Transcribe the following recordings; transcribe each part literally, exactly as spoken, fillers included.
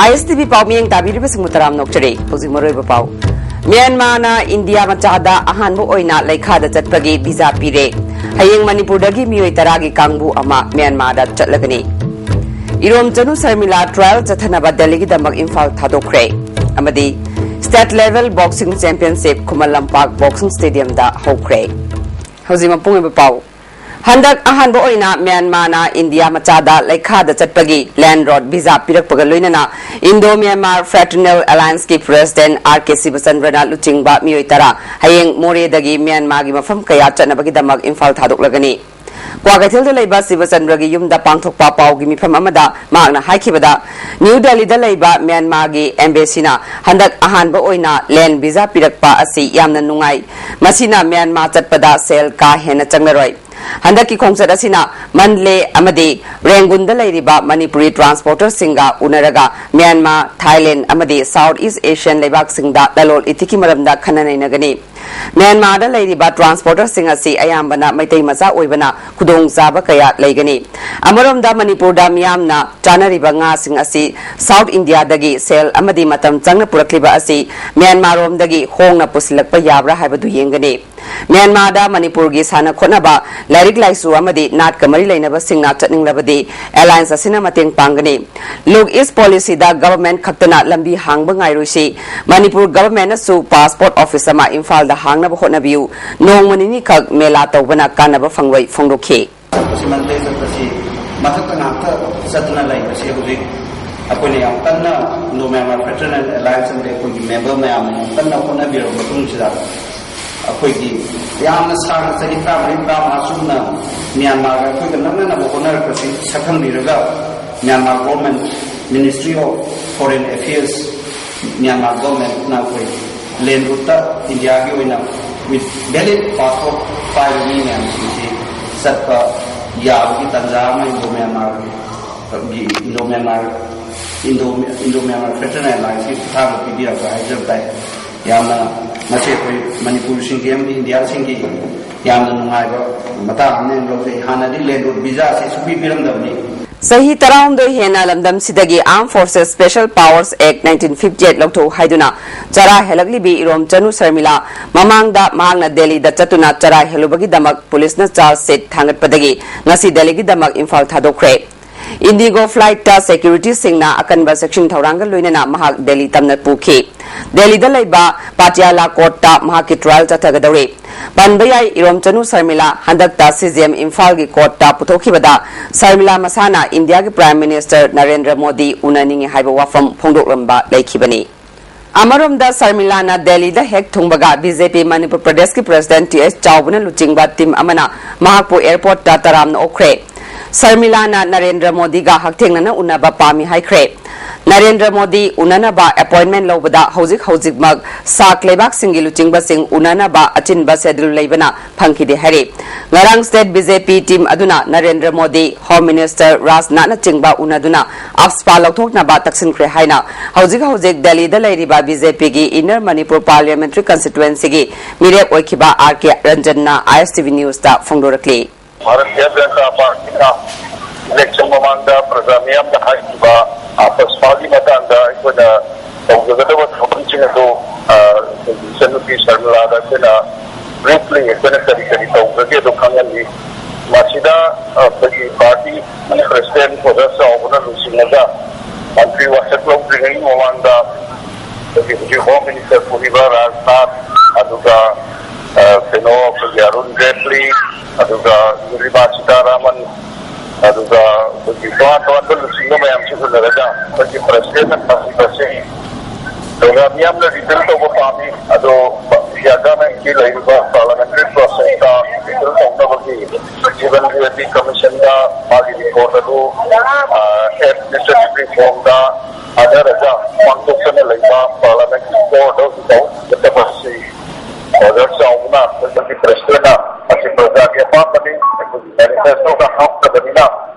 ꯑꯥꯏ ꯑꯦꯁ T V ꯄꯥꯎ ꯃꯤꯠꯌꯦꯡ ꯇꯥꯕꯤꯔꯤꯕꯁꯤꯡꯕꯨ ꯇꯔꯥꯝꯅ ꯑꯣꯛꯆꯔꯤ꯫ ꯍꯧꯖꯤꯛ ꯃꯔꯨꯑꯣꯏꯕ ꯄꯥꯎ꯫ ꯃ꯭ꯌꯥꯟꯃꯥꯔꯅ ꯏꯟꯗꯤꯌꯥ ꯃꯆꯥꯗ ꯑꯍꯥꯟꯕ ꯑꯣꯏꯅ ꯂꯩꯈꯥꯗ ꯆꯠꯄꯒꯤ ꯚꯤꯖꯥ ꯄꯤꯔꯦ꯫ ꯍꯌꯦꯡ ꯃꯅꯤꯄꯨꯔꯗꯒꯤ ꯃꯤꯑꯣꯏ ꯇꯔꯥꯒꯤ ꯀꯥꯡꯕꯨ ꯑꯃ ꯃ꯭ꯌꯥꯟꯃꯥꯔꯗ ꯆꯠꯂꯒꯅꯤ꯫ ꯏꯔꯣꯝꯆꯅꯨ ꯁꯔꯃꯤꯂꯥ trial ꯆꯠꯊꯅꯕ ꯗꯦꯜꯂꯤꯒꯤꯗꯃꯛ ꯏꯝꯐꯥꯜ ꯊꯥꯗꯣꯛꯈ꯭ꯔꯦ꯫ ꯑꯃꯗꯤ State Level Boxing Championship Khuman Lampak Boxing Stadiumꯗ ꯍꯧꯈ꯭ꯔꯦ꯫ ꯍꯧꯖꯤꯛ ꯃꯄꯨꯡ ꯑꯣꯏꯕ ꯄꯥꯎ꯫ ꯍꯟꯗꯛ ꯑꯍꯥꯟꯕ ꯑꯣꯏꯅ ꯃ꯭ꯌꯥꯟꯃꯥꯔꯅ ꯏꯟꯗꯤꯌꯥ ꯃꯆꯥꯗ ꯂꯩꯈꯥꯗ ꯆꯠꯄꯒꯤ land road visa ꯄꯤꯔꯛꯄꯒ ꯂꯣꯏꯅꯅ Indo Myanmar Fraternal Allianceꯀꯤ President ꯑꯥꯔ ꯀꯦ ꯁꯤꯕꯆꯟꯗ꯭ꯔꯅ ꯂꯨꯆꯤꯡꯕ ꯃꯤꯑꯣꯏ ꯇꯔꯥ ꯍꯌꯦꯡ ꯃꯣꯔꯦꯗꯒꯤ ꯃ꯭ꯌꯥꯟꯃꯥꯔꯒꯤ ꯃꯐꯝ ꯀꯌꯥ ꯆꯠꯅꯕꯒꯤꯗꯃꯛ ꯏꯝꯐꯥꯜ ꯊꯥꯗꯣꯛꯂꯒꯅꯤ꯫ ꯀ꯭ꯋꯥꯀꯩꯊꯦꯜꯗ ꯂꯩꯕ ꯁꯤꯕꯆꯟꯗ꯭ꯔꯒꯤ ꯌꯨꯝꯗ ꯄꯥꯡꯊꯣꯛꯄ ꯄꯥꯎꯒꯤ ꯃꯤꯐꯝ ꯑꯃꯗ ꯃꯍꯥꯛꯅ ꯍꯥꯏꯈꯤꯕꯗ, ꯅ꯭ꯌꯨ ꯗꯦꯜꯂꯤꯗ ꯂꯩꯕ ꯃ꯭ꯌꯥꯟꯃꯥꯔꯒꯤ embassyꯅ ꯍꯟꯗꯛ ꯑꯍꯥꯟꯕ ꯑꯣꯏꯅ land visa ꯄꯤꯔꯛꯄ ꯑꯁꯤ ꯌꯥꯝꯅ ꯅꯨꯡꯉꯥꯏ꯫ ꯃꯁꯤꯅ ꯃ꯭ꯌꯥꯟꯃꯥꯔ ꯆꯠꯄꯗ ꯁꯦꯜ ꯀꯥ ꯍꯦꯟꯅ ꯆꯪꯂꯔꯣꯏ꯫ ꯍꯟꯗꯛꯀꯤ ꯈꯣꯡꯆꯠ ꯑꯁꯤꯅ ꯃꯟꯗꯂꯦ ꯑꯃꯗꯤ ꯔꯦꯡꯒꯨꯟꯗ ꯂꯩꯔꯤꯕ ꯃꯅꯤꯄꯨꯔꯤ transporterꯁꯤꯡꯒ ꯎꯅꯔꯒ ꯃ꯭ꯌꯥꯟꯃꯥꯔ, ꯊꯥꯏꯂꯦꯟꯗ ꯑꯃꯗꯤ South East Asian ꯂꯩꯕꯥꯛꯁꯤꯡꯗ ꯂꯂꯣꯟ ꯏꯇꯤꯛꯀꯤ ꯃꯔꯝꯗ ꯈꯟꯅ ꯅꯩꯅꯒꯅꯤ꯫ ꯃ꯭ꯌꯥꯟꯃꯥꯔꯗ ꯂꯩꯔꯤꯕ transporterꯁꯤꯡ ꯑꯁꯤ ꯑꯌꯥꯝꯕꯅ ꯃꯩꯇꯩ ꯃꯆꯥ ꯑꯣꯏꯕꯅ ꯈꯨꯗꯣꯡꯆꯥꯕ ꯀꯌꯥ ꯂꯩꯒꯅꯤ꯫ ꯑꯃꯔꯣꯝꯗ ꯃꯅꯤꯄꯨꯔꯗ ꯃꯤꯌꯥꯝꯅ ꯆꯥꯅꯔꯤꯕ ꯉꯥꯁꯤꯡ ꯑꯁꯤ South Indiaꯗꯒꯤ ꯁꯦꯜ ꯑꯃꯗꯤ ꯃꯇꯝ ꯆꯪꯅ ꯄꯨꯔꯛꯂꯤꯕ ꯑꯁꯤ ꯃ꯭ꯌꯥꯟꯃꯥꯔꯔꯣꯝꯗꯒꯤ ꯍꯣꯡꯅ ꯄꯨꯁꯤꯜꯂꯛꯄ ꯌꯥꯕ꯭ꯔꯥ ꯍꯥꯏꯕꯗꯨ ꯌꯦꯡꯒꯅꯤ꯫ ꯃ꯭ꯌꯥꯟꯃꯥꯔꯗ ꯃꯅꯤꯄꯨꯔꯒꯤ ꯁꯥꯟꯅ ꯈꯣꯠꯅꯕ, ꯂꯥꯏꯔꯤꯛ ꯂꯥꯏꯁꯨ ꯑꯃꯗꯤ ꯅꯥꯠꯀ ꯃꯔꯤ ꯂꯩꯅꯕꯁꯤꯡꯅ ꯆꯠꯅꯤꯡꯂꯕꯗꯤ alliance ꯑꯁꯤꯅ ꯃꯇꯦꯡ ꯄꯥꯡꯒꯅꯤ꯫ Look East policyꯗ government ꯈꯛꯇꯅ ꯂꯝꯕꯤ ꯍꯥꯡꯕ ꯉꯥꯏꯔꯣꯏꯁꯤ꯫ ꯃꯅꯤꯄꯨꯔ governmentꯅꯁꯨ passport office ꯑꯃ ꯏꯝꯐꯥꯜꯗ ꯍꯥꯡꯅꯕ ꯍꯣꯠꯅꯕꯤꯌꯨ꯫ ꯅꯣꯡꯃ ꯅꯤꯅꯤꯈꯛ ꯃꯦꯂꯥ ꯇꯧꯕꯅ ꯀꯥꯟꯅꯕ ꯐꯪꯂꯣꯏ ꯐꯣꯡꯗꯣꯛꯈꯤ꯫ ꯃꯁꯤ ꯃꯟꯗꯂꯦ ꯆꯠꯄꯁꯤ ꯃꯊꯛꯇ ꯉꯥꯛꯇ ꯆꯠꯇꯨꯅ ꯂꯩꯕꯁꯤ ꯍꯧꯖꯤꯛ ꯑꯩꯈꯣꯏꯅ ꯌꯥꯝ ꯀꯟꯅ Indo Myanmar Fraternal Alliance ꯑꯃꯗꯤ ꯑꯩꯈꯣꯏꯒꯤ member ꯃꯌꯥꯝꯅ ꯌꯥꯝ ꯀꯟꯅ ꯍꯣꯠꯅꯕꯤꯔꯕ ꯃꯇꯨꯡꯁꯤꯗ ꯑꯩꯈꯣꯏꯒꯤ ꯌꯥꯝꯅ ꯁꯥꯡꯅ ꯆꯍꯤ ꯇꯔꯥꯃꯔꯤ ꯇꯔꯥꯃꯉꯥ ꯆꯨꯞꯅ ꯃ꯭ꯌꯥꯟꯃꯥꯔꯒ ꯑꯩꯈꯣꯏꯒ ꯅꯛꯅꯅꯕ ꯍꯣꯠꯅꯔꯛꯄꯁꯤ ꯁꯛꯈꯪꯕꯤꯔꯒ Myanmar government, Ministry of Foreign Affairs, Myanmar governmentꯅ ꯑꯩꯈꯣꯏ land routeꯇ ꯏꯟꯗꯤꯌꯥꯒꯤ ꯑꯣꯏꯅ with valid passport ꯄꯥꯏꯕ ꯃꯤ ꯃꯌꯥꯝꯁꯤꯡꯁꯤ ꯆꯠꯄ ꯌꯥꯕꯒꯤ ꯇꯥꯟꯖꯥ ꯑꯃ Indo Myanmarꯒꯤ, Indo Myanmar, Indo, Indo Myanmar Fraternal Allianceꯀꯤ ꯈꯨꯠꯊꯥꯡꯗ ꯄꯤꯕꯤꯔꯛꯄ ꯍꯥꯏꯖꯕ ꯇꯥꯏ꯫ ꯌꯥꯝꯅ ꯃꯁꯤ ꯑꯩꯈꯣꯏ ꯃꯅꯤꯄꯨꯔꯁꯤꯡꯒꯤ ꯑꯃꯗꯤ ꯏꯟꯗꯤꯌꯥꯁꯤꯡꯒꯤ ꯌꯥꯝꯅ ꯅꯨꯡꯉꯥꯏꯕ ꯃꯇꯥꯡ ꯑꯃꯅ ꯂꯧꯖꯩ꯫ ꯍꯥꯟꯅꯗꯤ land route visaꯁꯤ ꯁꯨꯡꯄꯤ ꯄꯤꯔꯝꯗꯕꯅꯤ꯫ ꯆꯍꯤ ꯇꯔꯥꯍꯨꯝꯗꯣꯏ ꯍꯦꯟꯅ ꯂꯝꯗꯝꯁꯤꯗꯒꯤ Armed Forces Special Powers Act nineteen fifty eight ꯂꯧꯊꯣꯛꯎ ꯍꯥꯏꯗꯨꯅ ꯆꯔꯥ ꯍꯦꯜꯂꯛꯂꯤꯕꯤ ꯏꯔꯣꯝꯆꯅꯨ ꯁꯔꯃꯤꯂꯥ ꯃꯃꯥꯡꯗ ꯃꯍꯥꯛꯅ ꯗꯦꯜꯂꯤꯗ ꯆꯠꯇꯨꯅ ꯆꯔꯥ ꯍꯦꯜꯂꯨꯕꯒꯤꯗꯃꯛ ꯄꯨꯂꯤꯁꯅ ꯆꯥꯔꯖ ꯁꯤꯠ ꯊꯥꯡꯒꯠꯄꯗꯒꯤ ꯉꯁꯤ ꯗꯦꯜꯂꯤꯒꯤꯗꯃꯛ ꯏꯝꯐꯥꯜ ꯊꯥꯗꯣꯛꯈ꯭ꯔꯦ꯫ ꯏꯟꯗꯤꯒꯣ ꯐ꯭ꯂꯥꯏꯠꯇ ꯁꯦꯀ꯭ꯌꯨꯔꯤꯇꯤꯁꯤꯡꯅ ꯑꯀꯟꯕ ꯆꯦꯛꯁꯤꯟ ꯊꯧꯔꯥꯡꯒ ꯂꯣꯏꯅꯅ ꯃꯍꯥꯛ ꯗꯦꯜꯂꯤ ꯇꯝꯅ ꯄꯨꯈꯤ꯫ ꯗꯦꯜꯂꯤꯗ ꯂꯩꯕ ꯄꯥꯇꯤꯌꯥꯂꯥ ꯀꯣꯔꯠꯇ ꯃꯍꯥꯛꯀꯤ ꯇ꯭ꯔꯥꯌꯦꯜ ꯆꯠꯊꯒꯗꯧꯔꯤ꯫ ꯄꯟꯕ ꯌꯥꯏ, ꯏꯔꯣꯝꯆꯅꯨ ꯁꯔꯃꯤꯂꯥ ꯍꯟꯗꯛꯇ ꯁꯤꯖꯦꯝ ꯏꯝꯐꯥꯜꯒꯤ ꯀꯣꯔꯠꯇ ꯄꯨꯊꯣꯛꯈꯤꯕꯗ ꯁꯔꯃꯤꯂꯥ ꯃꯁꯥꯅ ꯏꯟꯗꯤꯌꯥꯒꯤ ꯄ꯭ꯔꯥꯏꯝ ꯃꯤꯅꯤꯁꯇꯔ ꯅꯔꯦꯟꯗ꯭ꯔ ꯃꯣꯗꯤ ꯎꯅꯅꯤꯡꯉꯤ ꯍꯥꯏꯕ ꯋꯥꯐꯝ ꯐꯣꯡꯗꯣꯛꯂꯝꯕ ꯂꯩꯈꯤꯕꯅꯤ꯫ ꯑꯃꯔꯣꯝꯗ ꯁꯔꯃꯤꯂꯥꯅ ꯗꯦꯜꯂꯤꯗ ꯍꯦꯛ ꯊꯨꯡꯕꯒ ꯕꯤ ꯖꯦ ꯄꯤ ꯃꯅꯤꯄꯨꯔ ꯄ꯭ꯔꯗꯦꯁꯀꯤ ꯄ꯭ꯔꯦꯁꯤꯗꯦꯟꯠ ꯇꯤ ꯑꯦꯁ ꯆꯥꯎꯕꯅ ꯂꯨꯆꯤꯡꯕ ꯇꯤꯝ ꯑꯃꯅ ꯃꯍꯥꯛꯄꯨ ꯑꯦꯌꯔꯄꯣꯔꯠꯇ ꯇꯔꯥꯝꯅ ꯑꯣꯛꯈ꯭ꯔꯦ꯫ ꯁꯔꯃꯤꯂꯥꯅ ꯅꯔꯦꯟꯗ꯭ꯔ ꯃꯣꯗꯤꯒ ꯍꯛꯊꯦꯡꯅꯅ ꯎꯅꯕ ꯄꯥꯝꯃꯤ ꯍꯥꯏꯈ꯭ꯔꯦ꯫ ꯅꯔꯦꯟꯗ꯭ꯔ ꯃꯣꯗꯤ ꯎꯅꯅꯕ ꯑꯦꯄꯣꯏꯟꯃꯦꯟꯠ ꯂꯧꯕꯗ ꯍꯧꯖꯤꯛ ꯍꯧꯖꯤꯛꯃꯛ ꯁꯥꯛ ꯂꯩꯕꯥꯛꯁꯤꯡꯒꯤ ꯂꯨꯆꯤꯡꯕꯁꯤꯡ ꯎꯅꯅꯕ ꯑꯆꯤꯟꯕ ꯁꯦꯗ꯭ꯌꯨꯜ ꯂꯩꯕꯅ ꯐꯪꯈꯤꯗꯦ ꯍꯥꯏꯔꯤ꯫ ꯉꯔꯥꯡ ꯁ꯭ꯇꯦꯠ ꯕꯤ ꯖꯦ ꯄꯤ ꯇꯤꯝ ꯑꯗꯨꯅ ꯅꯔꯦꯟꯗ꯭ꯔ ꯃꯣꯗꯤ, ꯍꯣꯝ ꯃꯤꯅꯤꯁꯇꯔ ꯔꯥꯖꯅꯥꯊꯅꯆꯤꯡꯕ ꯎꯅꯗꯨꯅ ꯑꯞꯁꯄꯥ ꯂꯧꯊꯣꯛꯅꯕ ꯇꯛꯁꯤꯟꯈ꯭ꯔꯦ ꯍꯥꯏꯅ ꯍꯧꯖꯤꯛ ꯍꯧꯖꯤꯛ ꯗꯦꯜꯂꯤꯗ ꯂꯩꯔꯤꯕ ꯕꯤ ꯖꯦ ꯄꯤꯒꯤ ꯏꯟꯅꯔ ꯃꯅꯤꯄꯨꯔ ꯄꯥꯔꯂꯤꯌꯥꯃꯦꯟꯇꯔꯤ ꯀꯟꯁꯇꯤꯇ꯭ꯋꯦꯟꯁꯤꯒꯤ ꯃꯤꯔꯦꯞ ꯑꯣꯏꯈꯤꯕ ꯑꯥꯔ ꯀꯦ ꯔꯟꯖꯟꯅ ꯑꯥꯏ ꯑꯦꯁ T V ꯅ꯭ꯌꯨꯁꯇ ꯐꯣꯡꯗꯣꯔꯛꯂꯤ꯫ Bharatiya Janata ꯄꯥꯔꯇꯤꯅ election ꯃꯃꯥꯡꯗ ꯄ꯭ꯔꯖꯥ ꯃꯤꯌꯥꯝꯅ ꯍꯥꯏꯈꯤꯕ ꯑꯄꯁꯄꯥꯒꯤ ꯃꯇꯥꯡꯗ ꯑꯩꯈꯣꯏꯅ ꯇꯧꯖꯒꯗꯕ ꯊꯕꯛꯁꯤꯡ ꯑꯗꯨ, ꯑ, ꯑꯩꯈꯣꯏꯒꯤ ꯏꯆꯟꯅꯨꯄꯤ ꯁꯔꯃꯤꯂꯥꯗ ꯑꯩꯈꯣꯏꯅ ꯕ꯭ꯔꯤꯐꯂꯤ ꯑꯩꯈꯣꯏꯅ ꯀꯔꯤ ꯀꯔꯤ ꯇꯧꯒꯗꯒꯦ ꯑꯗꯨ ꯈꯪꯍꯜꯂꯤ꯫ ꯃꯁꯤꯗ, ꯑ, ꯑꯩꯈꯣꯏꯒꯤ ꯄꯥꯔꯇꯤ ꯄ꯭ꯔꯁꯤꯗꯦꯟꯠ ꯑꯣꯖꯥ ꯆꯥꯎꯕꯅ ꯂꯨꯆꯤꯡꯉꯒ ꯃꯟꯇ꯭ꯔꯤ ꯋꯥꯁꯛ ꯂꯧꯗ꯭ꯔꯤꯉꯩꯒꯤ ꯃꯃꯥꯡꯗ ꯑꯩꯈꯣꯏꯒꯤ ꯍꯧꯖꯤꯛ ꯍꯣꯝ ꯃꯤꯅꯤꯁꯇꯔ ꯄꯨꯔꯤꯕ ꯔꯥꯖꯅꯥꯊ, ꯑꯗꯨꯒ, ꯑ, ꯀꯩꯅꯣ, ꯑꯩꯈꯣꯏꯒꯤ ꯑꯔꯨꯟ ꯖꯦꯠꯂꯤ, ꯑꯗꯨꯒ ꯅꯤꯔꯃꯂꯥ ꯁꯤꯇꯥꯔꯥꯃꯟ, ꯑꯗꯨꯒ ꯑꯩꯈꯣꯏꯒꯤ ꯇꯣꯉꯥꯟ ꯇꯣꯉꯥꯟꯕ ꯂꯨꯆꯤꯡꯕ ꯃꯌꯥꯝꯁꯤ ꯎꯅꯔꯒ ꯑꯩꯈꯣꯏꯒꯤ ꯄ꯭ꯔꯁꯤꯗꯦꯟꯠꯅ ꯊꯝꯕꯤꯕꯁꯦ ꯄ꯭ꯔꯖꯥ ꯃꯤꯌꯥꯝꯅ ꯔꯤꯄꯤꯜ ꯇꯧꯕ ꯄꯥꯝꯃꯤ꯫ ꯑꯗꯣ ꯏꯟꯗꯤꯌꯥ ꯒꯚꯔꯟꯃꯦꯟꯠꯀꯤ ꯂꯩꯔꯤꯕ ꯄꯥꯔꯂꯤꯌꯥꯃꯦꯟꯇꯔꯤ ꯄ꯭ꯔꯣꯁꯦꯁꯇ ꯔꯤꯄꯤꯜ ꯇꯧꯅꯕꯒꯤ ꯖꯤꯕꯟ ꯔꯦꯗꯤ ꯀꯃꯤꯁꯟꯗ ꯃꯥꯒꯤ ꯔꯤꯄꯣꯔꯠ ꯑꯗꯨ, ꯑ, ꯑꯦꯗꯃꯤꯅꯤꯁꯇ꯭ꯔꯦꯇꯤꯚ ꯔꯤꯐꯣꯔꯝꯗ ꯊꯥꯗꯔꯒ ꯄꯥꯡꯊꯣꯛꯇꯅ ꯂꯩꯕ ꯄꯥꯔꯂꯤꯌꯥꯃꯦꯟꯠꯀꯤ ꯐ꯭ꯂꯣꯔꯗ ꯍꯧꯖꯤꯛ ꯐꯥꯎ ꯆꯠꯇꯕ ꯑꯁꯤ ꯑꯣꯖꯥ ꯆꯥꯎꯕꯅ ꯑꯩꯈꯣꯏꯒꯤ ꯄ꯭ꯔꯦꯁꯤꯗꯦꯟꯠꯅ ꯃꯁꯤ ꯄ꯭ꯔꯖꯥꯒꯤ ꯑꯄꯥꯝꯕꯅꯤ, ꯑꯩꯈꯣꯏꯒꯤ ꯃꯦꯅꯤꯐꯦꯁꯇꯣꯗ ꯍꯥꯞꯇꯕꯅꯤꯅ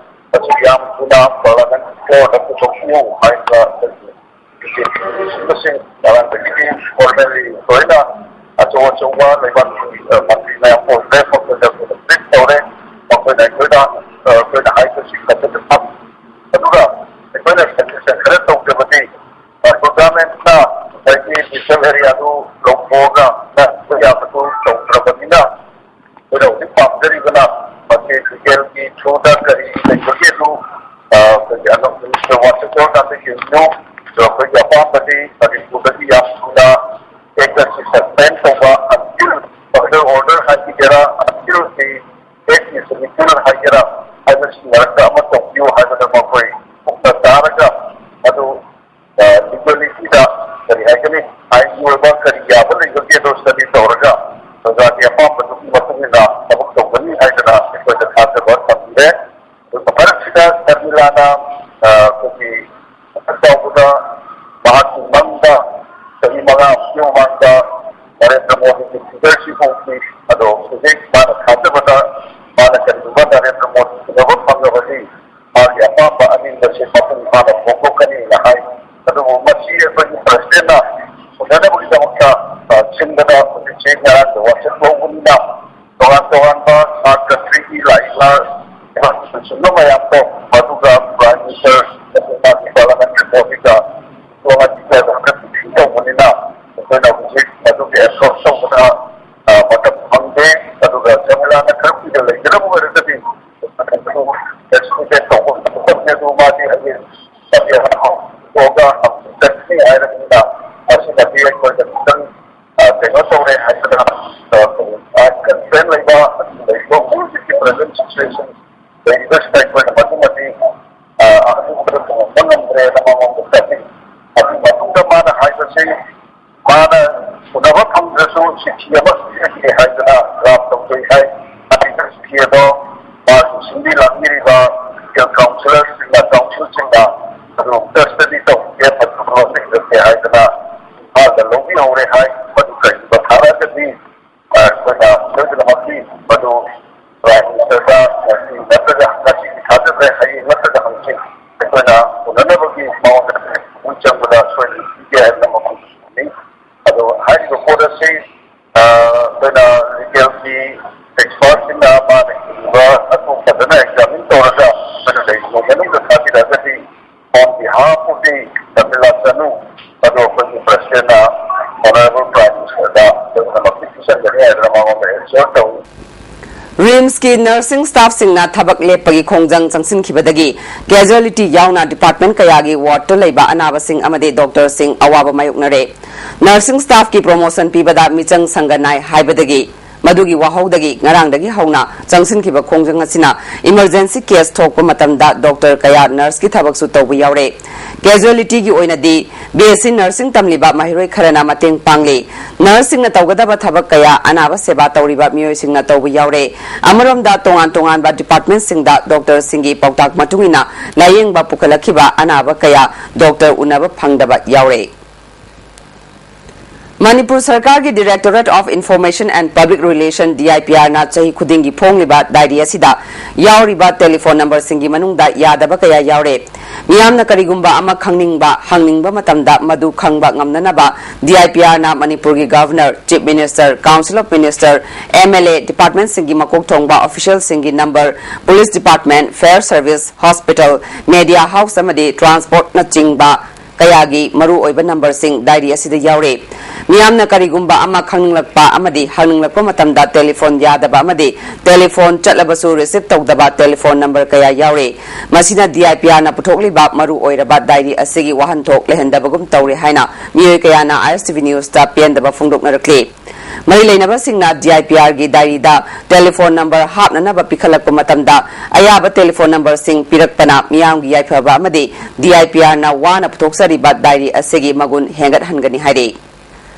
ꯃꯁꯤ ꯌꯥꯝ ꯊꯨꯅ ꯄꯥꯔꯂꯤꯌꯥꯃꯦꯟꯠ ꯐ꯭ꯂꯣꯔꯗ ꯄꯨꯊꯣꯛꯄꯤꯌꯨ ꯍꯥꯏꯕ ꯑꯩꯈꯣꯏꯒꯤ ꯃꯁꯤꯡ ꯉꯔꯥꯡꯗꯒꯤꯗꯤ ꯐꯣꯔꯃꯦꯜꯂꯤ ꯂꯣꯏꯅ ꯑꯆꯧ ꯑꯆꯧꯕ ꯂꯩꯕꯥꯛꯀꯤ, ꯑ, ꯃꯟꯇ꯭ꯔꯤ ꯃꯌꯥꯝ ꯑꯣꯏꯈ꯭ꯔꯦ꯫ ꯃꯈꯣꯏꯗ ꯑꯩꯈꯣꯏꯅ ꯕ꯭ꯔꯤꯐ ꯇꯧꯔꯦ꯫ ꯃꯈꯣꯏꯅ ꯑꯩꯈꯣꯏꯗ, ꯑ, ꯑꯩꯈꯣꯏꯅ ꯍꯥꯏꯕꯁꯤ ꯈꯛꯇꯗ ꯐꯝ-, ꯗꯤꯖꯤꯇꯦꯜ ꯑꯦꯔꯤꯌꯥꯗꯨ ꯂꯧꯊꯣꯛꯑꯒ ꯌꯥꯕꯗꯨ ꯇꯧꯗ꯭ꯔꯕꯅꯤꯅ, ꯑꯩꯈꯣꯏꯅ ꯍꯧꯖꯤꯛ ꯄꯥꯝꯖꯔꯤꯕꯅ ꯃꯁꯤ ꯂꯤꯒꯦꯜꯒꯤ ꯊ꯭ꯔꯨꯗ ꯀꯔꯤ ꯂꯩꯕꯒꯦ ꯑꯗꯨ, ꯑ, ꯑꯩꯈꯣꯏꯒꯤ ꯑꯅꯧꯕ ꯃꯤꯅꯤꯁꯇꯔ ꯋꯥꯁꯤꯡꯇꯣꯟ ꯀꯥꯟꯗ ꯌꯦꯡꯕꯤꯌꯨ꯫ ꯑꯗꯣ ꯑꯩꯈꯣꯏꯒꯤ ꯑꯄꯥꯝꯕꯗꯤ ꯃꯅꯤꯄꯨꯔꯗꯒꯤ ꯌꯥꯝ ꯊꯨꯅ ꯑꯦꯛ ꯑꯁꯤ ꯁꯁꯄꯦꯟ ꯇꯧꯕ, ꯑꯟꯇꯤꯜ ꯐꯔꯗꯔ ꯑꯣꯔꯗꯔ ꯍꯥꯏꯕꯤꯒꯦꯔꯥ, ꯑꯟꯇꯤꯜ ꯗꯤ ꯑꯦꯛ ꯏꯁ ꯔꯤꯄꯤꯜ ꯍꯥꯏꯒꯦꯔꯥ, ꯍꯥꯏꯕꯁꯤ ꯃꯔꯛꯇ ꯑꯃ ꯇꯧꯕꯤꯌꯨ ꯍꯥꯏꯕꯗ ꯃꯈꯣꯏ ꯀꯨꯞꯅ ꯇꯥꯔꯒ ꯑꯗꯨ ꯂꯤꯒꯦꯂꯤꯇꯤꯗ ꯀꯔꯤ ꯍꯥꯏꯒꯅꯤ, ꯑꯥꯏꯟꯒꯤ ꯑꯣꯏꯕ ꯀꯔꯤ ꯌꯥꯕ ꯂꯩꯕꯒꯦ ꯑꯗꯣ ꯁ꯭ꯇꯗꯤ ꯇꯧꯔꯒ ꯄ꯭ꯔꯖꯥꯒꯤ ꯑꯄꯥꯝꯕꯗꯨꯒꯤ ꯃꯇꯨꯡ ꯏꯟꯅ ꯊꯕꯛ ꯇꯧꯒꯅꯤ ꯍꯥꯏꯗꯅ ꯑꯩꯈꯣꯏꯗ ꯊꯥꯖꯕ ꯊꯝꯕꯤꯔꯦ꯫ ꯑꯗꯨꯒ ꯃꯔꯛꯁꯤꯗ ꯁꯔꯃꯤꯂꯥꯅ, ꯑ, ꯑꯩꯈꯣꯏꯒꯤ ꯆꯥꯎꯕꯗ ꯃꯍꯥꯛꯀꯤ ꯃꯪꯗ ꯆꯍꯤ ꯃꯉꯥꯃꯨꯛꯀꯤ ꯃꯃꯥꯡꯗ ꯅꯔꯦꯟꯗ꯭ꯔ ꯃꯣꯗꯤꯒꯤ ꯐꯤꯒꯔꯁꯤ ꯎꯈꯤ꯫ ꯑꯗꯣ ꯍꯧꯖꯤꯛ ꯃꯥꯅ ꯊꯥꯖꯕꯗ ꯃꯥꯅ ꯀꯔꯤꯒꯨꯝꯕ ꯅꯔꯦꯟꯗ꯭ꯔ ꯃꯣꯗꯤ ꯎꯅꯕ ꯐꯪꯂꯕꯗꯤ ꯃꯥꯒꯤ ꯑꯄꯥꯝꯕ ꯑꯅꯤꯡꯕꯁꯦ ꯃꯄꯨꯡ ꯐꯥꯅ ꯐꯣꯡꯗꯣꯛꯀꯅꯤꯅ ꯍꯥꯏ꯫ ꯑꯗꯨꯕꯨ ꯃꯁꯤ ꯑꯩꯈꯣꯏꯒꯤ ꯄ꯭ꯔꯁꯤꯗꯦꯟꯅ ꯎꯅꯅꯕꯒꯤꯗꯃꯛꯇ, ꯑ, ꯁꯤꯟꯕꯗ ꯍꯧꯖꯤꯛꯁꯦ ꯉꯔꯥꯡꯗ ꯋꯥꯁꯛ ꯂꯧꯕꯅꯤꯅ ꯇꯣꯉꯥꯟ ꯇꯣꯉꯥꯟꯕ ꯁꯥꯔ ꯀꯟꯇ꯭ꯔꯤꯒꯤ ꯂꯥꯛꯏꯕ ꯂꯩꯕꯥꯛ ꯂꯨꯆꯤꯡꯕ ꯃꯌꯥꯝꯗꯣ ꯃꯗꯨꯒ ꯄ꯭ꯔꯥꯏꯝ ꯃꯤꯅꯤꯁꯇꯔ ꯑꯃꯗꯤ ꯃꯥꯒꯤ ꯄꯥꯔꯂꯥꯃꯦꯟꯇꯔꯤ ꯕꯣꯗꯤꯒ ꯇꯣꯉꯥꯟ ꯇꯣꯉꯥꯟꯕ ꯃꯤꯇꯤꯡ ꯇꯧꯕꯅꯤꯅ ꯑꯩꯈꯣꯏꯅ ꯍꯧꯖꯤꯛ ꯃꯗꯨꯒꯤ ꯑꯦꯄ꯭ꯔꯣꯆ ꯇꯧꯕꯗ, ꯑ, ꯃꯇꯝ ꯐꯪꯗꯦ꯫ ꯑꯗꯨꯒ ꯁꯔꯃꯤꯂꯥꯅ ꯈꯔ ꯀꯨꯏꯅ ꯂꯩꯒꯗꯕ ꯑꯣꯏꯔꯒꯗꯤ ꯃꯇꯝꯗꯨ ꯑꯦꯛꯁꯇꯦꯟ ꯇꯧꯕ ꯉꯝꯒꯗꯕꯅꯤ꯫ ꯑꯗꯨ ꯃꯥꯗꯤ ꯍꯌꯦꯡ ꯊꯣꯛꯑꯒ ꯆꯠꯀꯅꯤ ꯍꯥꯏꯔꯕꯅꯤꯅ ꯃꯁꯤꯃꯗꯤ ꯑꯩꯈꯣꯏꯗ ꯈꯤꯇꯪ, ꯑ, ꯀꯩꯅꯣ ꯇꯧꯔꯦ ꯍꯥꯏꯗꯅ, ꯑ, ꯑ, ꯀꯟꯁꯔꯟ ꯂꯩꯕ, ꯑꯗꯨꯒ ꯂꯩꯔꯤꯕ ꯍꯧꯖꯤꯛꯀꯤ ꯄ꯭ꯔꯖꯦꯟ ꯁꯤꯆꯨꯋꯦꯁꯟ ꯂꯩꯔꯤꯕꯁꯤꯗ ꯑꯩꯈꯣꯏꯅ ꯃꯗꯨꯃꯗꯤ, ꯑ, ꯑꯗꯨꯒꯨꯝꯕꯗ ꯊꯣꯡꯕ ꯉꯝꯗ꯭ꯔꯦꯅ ꯃꯉꯣꯟꯗ ꯆꯠꯂꯤ꯫ ꯑꯗꯨꯒꯤ ꯃꯇꯨꯡꯗ ꯃꯥꯅ ꯍꯥꯏꯕꯁꯤ, ꯃꯥꯅ ꯎꯅꯕ ꯐꯪꯗ꯭ꯔꯁꯨ ꯆꯤꯊꯤ ꯑꯃ ꯄꯤꯔꯛꯀꯦ ꯍꯥꯏꯗꯅ ꯗ꯭ꯔꯥꯐ ꯇꯧꯖꯩ ꯍꯥꯏ꯫ ꯑꯗꯨꯒ ꯆꯤꯊꯤ ꯑꯗꯣ ꯃꯥꯒꯤ ꯁꯤꯟꯕꯤ ꯂꯥꯡꯕꯤꯔꯤꯕ ꯂꯤꯒꯦꯜ ꯀꯥꯎꯟꯁꯤꯂꯔꯁꯤꯡꯅ, ꯀꯥꯎꯟꯁꯤꯜꯁꯤꯡꯅ ꯑꯗꯨ ꯑꯃꯨꯛꯇ ꯁ꯭ꯇꯗꯤ ꯇꯧꯒꯦ, ꯐꯖꯅ ꯂꯣꯟꯅ ꯏꯔꯛꯀꯦ ꯍꯥꯏꯗꯅ ꯏꯝꯐꯥꯜꯗ ꯂꯧꯕꯤꯍꯧꯔꯦ ꯍꯥꯏ꯫ ꯃꯗꯨ ꯀꯔꯤꯒꯨꯝꯕ ꯊꯥꯔꯛꯑꯒꯗꯤ ꯑꯩꯈꯣꯏꯅ ꯁꯣꯏꯗꯅꯃꯛꯀꯤ ꯃꯗꯨ ꯄ꯭ꯔꯥꯏꯝ ꯃꯤꯅꯤꯁꯇꯔꯗ ꯉꯁꯤ ꯅꯠꯇ꯭ꯔꯒ, ꯉꯁꯤꯗꯤ ꯊꯥꯖꯗ꯭ꯔꯦ, ꯍꯌꯦꯡ ꯅꯠꯇ꯭ꯔꯒ ꯍꯪꯆꯤꯠ ꯑꯩꯈꯣꯏꯅ ꯎꯅꯅꯕꯒꯤ ꯃꯉꯣꯟꯗ ꯄꯨꯛꯅꯤꯡ ꯆꯪꯕꯗ ꯁꯣꯏꯗꯅ ꯄꯤꯒꯦ ꯍꯥꯏꯗꯅ ꯃꯈꯣꯏ ꯍꯥꯏꯅꯤꯡꯏ꯫ ꯑꯗꯣ ꯍꯥꯏꯔꯤꯕ ꯄꯣꯠ ꯑꯁꯤ, ꯑ, ꯑꯩꯈꯣꯏꯅ ꯂꯤꯒꯦꯜꯒꯤ ꯑꯦꯛꯁꯄꯔꯠꯁꯤꯡꯅ ꯃꯥꯅ ꯏꯔꯤꯕ ꯑꯗꯨ ꯐꯖꯅ ꯑꯦꯛꯖꯥꯃꯤꯟ ꯇꯧꯔꯒ ꯑꯩꯈꯣꯏꯅ ꯂꯩꯔꯤꯕ ꯃꯅꯨꯡꯗ ꯊꯥꯕꯤꯔꯛꯑꯒꯗꯤ on behalf of the Tamil ꯆꯅꯨ, ꯑꯗꯣ ꯑꯩꯈꯣꯏꯒꯤ ꯄ꯭ꯔꯁꯤꯗꯦꯟꯅ Honorable Prime Minister ꯗ ꯑꯩꯈꯣꯏꯅ ꯃꯈꯨꯠ ꯄꯤꯁꯟꯒꯅꯤ ꯍꯥꯏꯗꯅ ꯃꯉꯣꯟꯗ ꯑꯦꯁꯤꯌꯣꯔ ꯇꯧꯏ꯫ ꯔꯤꯝꯁꯀꯤ ꯅꯔꯁꯤꯡ ꯁ꯭ꯇꯥꯐꯁꯤꯡꯅ ꯊꯕꯛ ꯂꯦꯞꯄꯒꯤ ꯈꯣꯡꯖꯪ ꯆꯪꯁꯤꯟꯈꯤꯕꯗꯒꯤ ꯀꯦꯖꯨꯑꯦꯂꯤꯇꯤ ꯌꯥꯎꯅ ꯗꯤꯄꯥꯔꯠꯃꯦꯟ ꯀꯌꯥꯒꯤ ꯋꯥꯔꯗꯇ ꯂꯩꯕ ꯑꯅꯥꯕꯁꯤꯡ ꯑꯃꯗꯤ ꯗꯣꯛꯇꯔꯁꯤꯡ ꯑꯋꯥꯕ ꯃꯥꯌꯣꯛꯅꯔꯦ꯫ ꯅꯔꯁꯤꯡ ꯁ꯭ꯇꯥꯐꯀꯤ ꯄ꯭ꯔꯣꯃꯣꯁꯟ ꯄꯤꯕꯗ ꯃꯤꯆꯪ ꯁꯪꯒ ꯅꯥꯏ ꯍꯥꯏꯕꯗꯒꯤ ꯃꯗꯨꯒꯤ ꯋꯥꯍꯧꯗꯒꯤ ꯉꯔꯥꯡꯗꯒꯤ ꯍꯧꯅ ꯆꯪꯁꯤꯟꯈꯤꯕ ꯈꯣꯡꯖꯪ ꯑꯁꯤꯅ ꯏꯃꯔꯖꯦꯟꯁꯤ ꯀꯦꯁ ꯊꯣꯛꯄ ꯃꯇꯝꯗ ꯗꯣꯛꯇꯔ ꯀꯌꯥ ꯅꯔꯁꯀꯤ ꯊꯕꯛꯁꯨ ꯇꯧꯕ ꯌꯥꯎꯔꯦ꯫ ꯀꯦꯖꯨꯑꯦꯂꯤꯇꯤꯒꯤ ꯑꯣꯏꯅꯗꯤ ꯕꯤ ꯑꯦꯁ ꯁꯤ ꯅꯔꯁꯤꯡ ꯇꯝꯂꯤꯕ ꯃꯍꯩꯔꯣꯏ ꯈꯔꯅ ꯃꯇꯦꯡ ꯄꯥꯡꯂꯤ꯫ ꯅꯔꯁꯁꯤꯡꯅ ꯇꯧꯒꯗꯕ ꯊꯕꯛ ꯀꯌꯥ ꯑꯅꯥꯕ ꯁꯦꯕꯥ ꯇꯧꯔꯤꯕ ꯃꯤꯑꯣꯏꯁꯤꯡꯅ ꯇꯧꯕ ꯌꯥꯎꯔꯦ꯫ ꯑꯃꯔꯣꯝꯗ ꯇꯣꯉꯥꯟ ꯇꯣꯉꯥꯟꯕ ꯗꯤꯄꯥꯔꯠꯃꯦꯟꯁꯤꯡꯗ ꯗꯣꯛꯇꯔꯁꯤꯡꯒꯤ ꯄꯥꯎꯇꯥꯛ ꯃꯇꯨꯡ ꯏꯟꯅ ꯂꯥꯌꯦꯡꯕ ꯄꯨꯈꯠꯂꯛꯈꯤꯕ ꯑꯅꯥꯕ ꯀꯌꯥ ꯗꯣꯛꯇꯔ ꯎꯅꯕ ꯐꯪꯗꯕ ꯌꯥꯎꯔꯦ꯫ ꯃꯅꯤꯄꯨꯔ ꯁꯔꯀꯥꯔꯒꯤ Directorate of Information and Public Relation, D I P ꯑꯥꯔꯅ ꯆꯍꯤ ꯈꯨꯗꯤꯡꯒꯤ ꯐꯣꯡꯂꯤꯕ ꯗꯥꯏꯔꯤ ꯑꯁꯤꯗ ꯌꯥꯎꯔꯤꯕ ꯇꯦꯂꯤꯐꯣꯟ ꯅꯝꯕꯔꯁꯤꯡꯒꯤ ꯃꯅꯨꯡꯗ ꯌꯥꯗꯕ ꯀꯌꯥ ꯌꯥꯎꯔꯦ꯫ ꯃꯤꯌꯥꯝꯅ ꯀꯔꯤꯒꯨꯝꯕ ꯑꯃ ꯈꯪꯅꯤꯡꯕ, ꯍꯪꯅꯤꯡꯕ ꯃꯇꯝꯗ ꯃꯗꯨ ꯈꯪꯕ ꯉꯝꯅꯅꯕ ꯗꯤ ꯑꯥꯏ ꯄꯤ ꯑꯥꯔꯅ ꯃꯅꯤꯄꯨꯔꯒꯤ Governor, Chief Minister, Council of Minister, M L A, ꯗꯤꯄꯥꯔꯠꯃꯦꯟꯁꯤꯡꯒꯤ ꯃꯀꯣꯛ ꯊꯣꯡꯕ ꯑꯣꯐꯤꯁꯤꯌꯦꯜꯁꯤꯡꯒꯤ number, Police Department, Fire Service, Hospital, Media House ꯑꯃꯗꯤ Transportꯅꯆꯤꯡꯕ ꯀꯌꯥꯒꯤ ꯃꯔꯨꯑꯣꯏꯕ ꯅꯝꯕꯔꯁꯤꯡ ꯗꯥꯏꯔꯤ ꯑꯁꯤꯗ ꯌꯥꯎꯔꯤ꯫ ꯃꯤꯌꯥꯝꯅ ꯀꯔꯤꯒꯨꯝꯕ ꯑꯃ ꯈꯪꯅꯤꯡꯂꯛꯄ ꯑꯃꯗꯤ ꯍꯪꯅꯤꯡꯂꯛꯄ ꯃꯇꯝꯗ ꯇꯦꯂꯤꯐꯣꯟ ꯌꯥꯗꯕ ꯑꯃꯗꯤ ꯇꯦꯂꯤꯐꯣꯟ ꯆꯠꯂꯕꯁꯨ ꯔꯤꯁꯤꯞ ꯇꯧꯗꯕ ꯇꯦꯂꯤꯐꯣꯟ ꯅꯝꯕꯔ ꯀꯌꯥ ꯌꯥꯎꯔꯤ꯫ ꯃꯁꯤꯅ ꯗꯤ ꯑꯥꯏ ꯄꯤ ꯑꯥꯔꯅ ꯄꯨꯊꯣꯛꯂꯤꯕ ꯃꯔꯨꯑꯣꯏꯔꯕ ꯗꯥꯏꯔꯤ ꯑꯁꯤꯒꯤ ꯋꯥꯍꯟꯊꯣꯛ ꯂꯩꯍꯟꯗꯕꯒꯨꯝ ꯇꯧꯔꯦ ꯍꯥꯏꯅ ꯃꯤꯑꯣꯏ ꯀꯌꯥꯅ ꯑꯥꯏ ꯑꯦꯁ ꯇꯤ ꯚꯤ ꯅ꯭ꯌꯨꯁꯇ ꯄꯦꯟꯗꯕ ꯐꯣꯡꯗꯣꯛꯅꯔꯛꯂꯤ꯫ ꯃꯔꯤ ꯂꯩꯅꯕꯁꯤꯡꯅ D I P ꯑꯥꯔꯒꯤ ꯗꯥꯏꯔꯤꯗ telephone number ꯍꯥꯞꯅꯅꯕ ꯄꯤꯈꯠꯂꯛꯄ ꯃꯇꯝꯗ ꯑꯌꯥꯕ ꯇꯦꯂꯤꯐꯣꯟ ꯅꯝꯕꯔꯁꯤꯡ ꯄꯤꯔꯛꯄꯅ ꯃꯤꯌꯥꯝꯒꯤ ꯌꯥꯏꯐꯕ ꯑꯃꯗꯤ ꯗꯤ ꯑꯥꯏ ꯄꯤ ꯑꯥꯔꯅ ꯋꯥꯅ ꯄꯨꯊꯣꯛꯆꯔꯤꯕ ꯗꯥꯏꯔꯤ ꯑꯁꯤꯒꯤ ꯃꯒꯨꯟ ꯍꯦꯟꯒꯠꯍꯟꯒꯅꯤ ꯍꯥꯏꯔꯤ꯫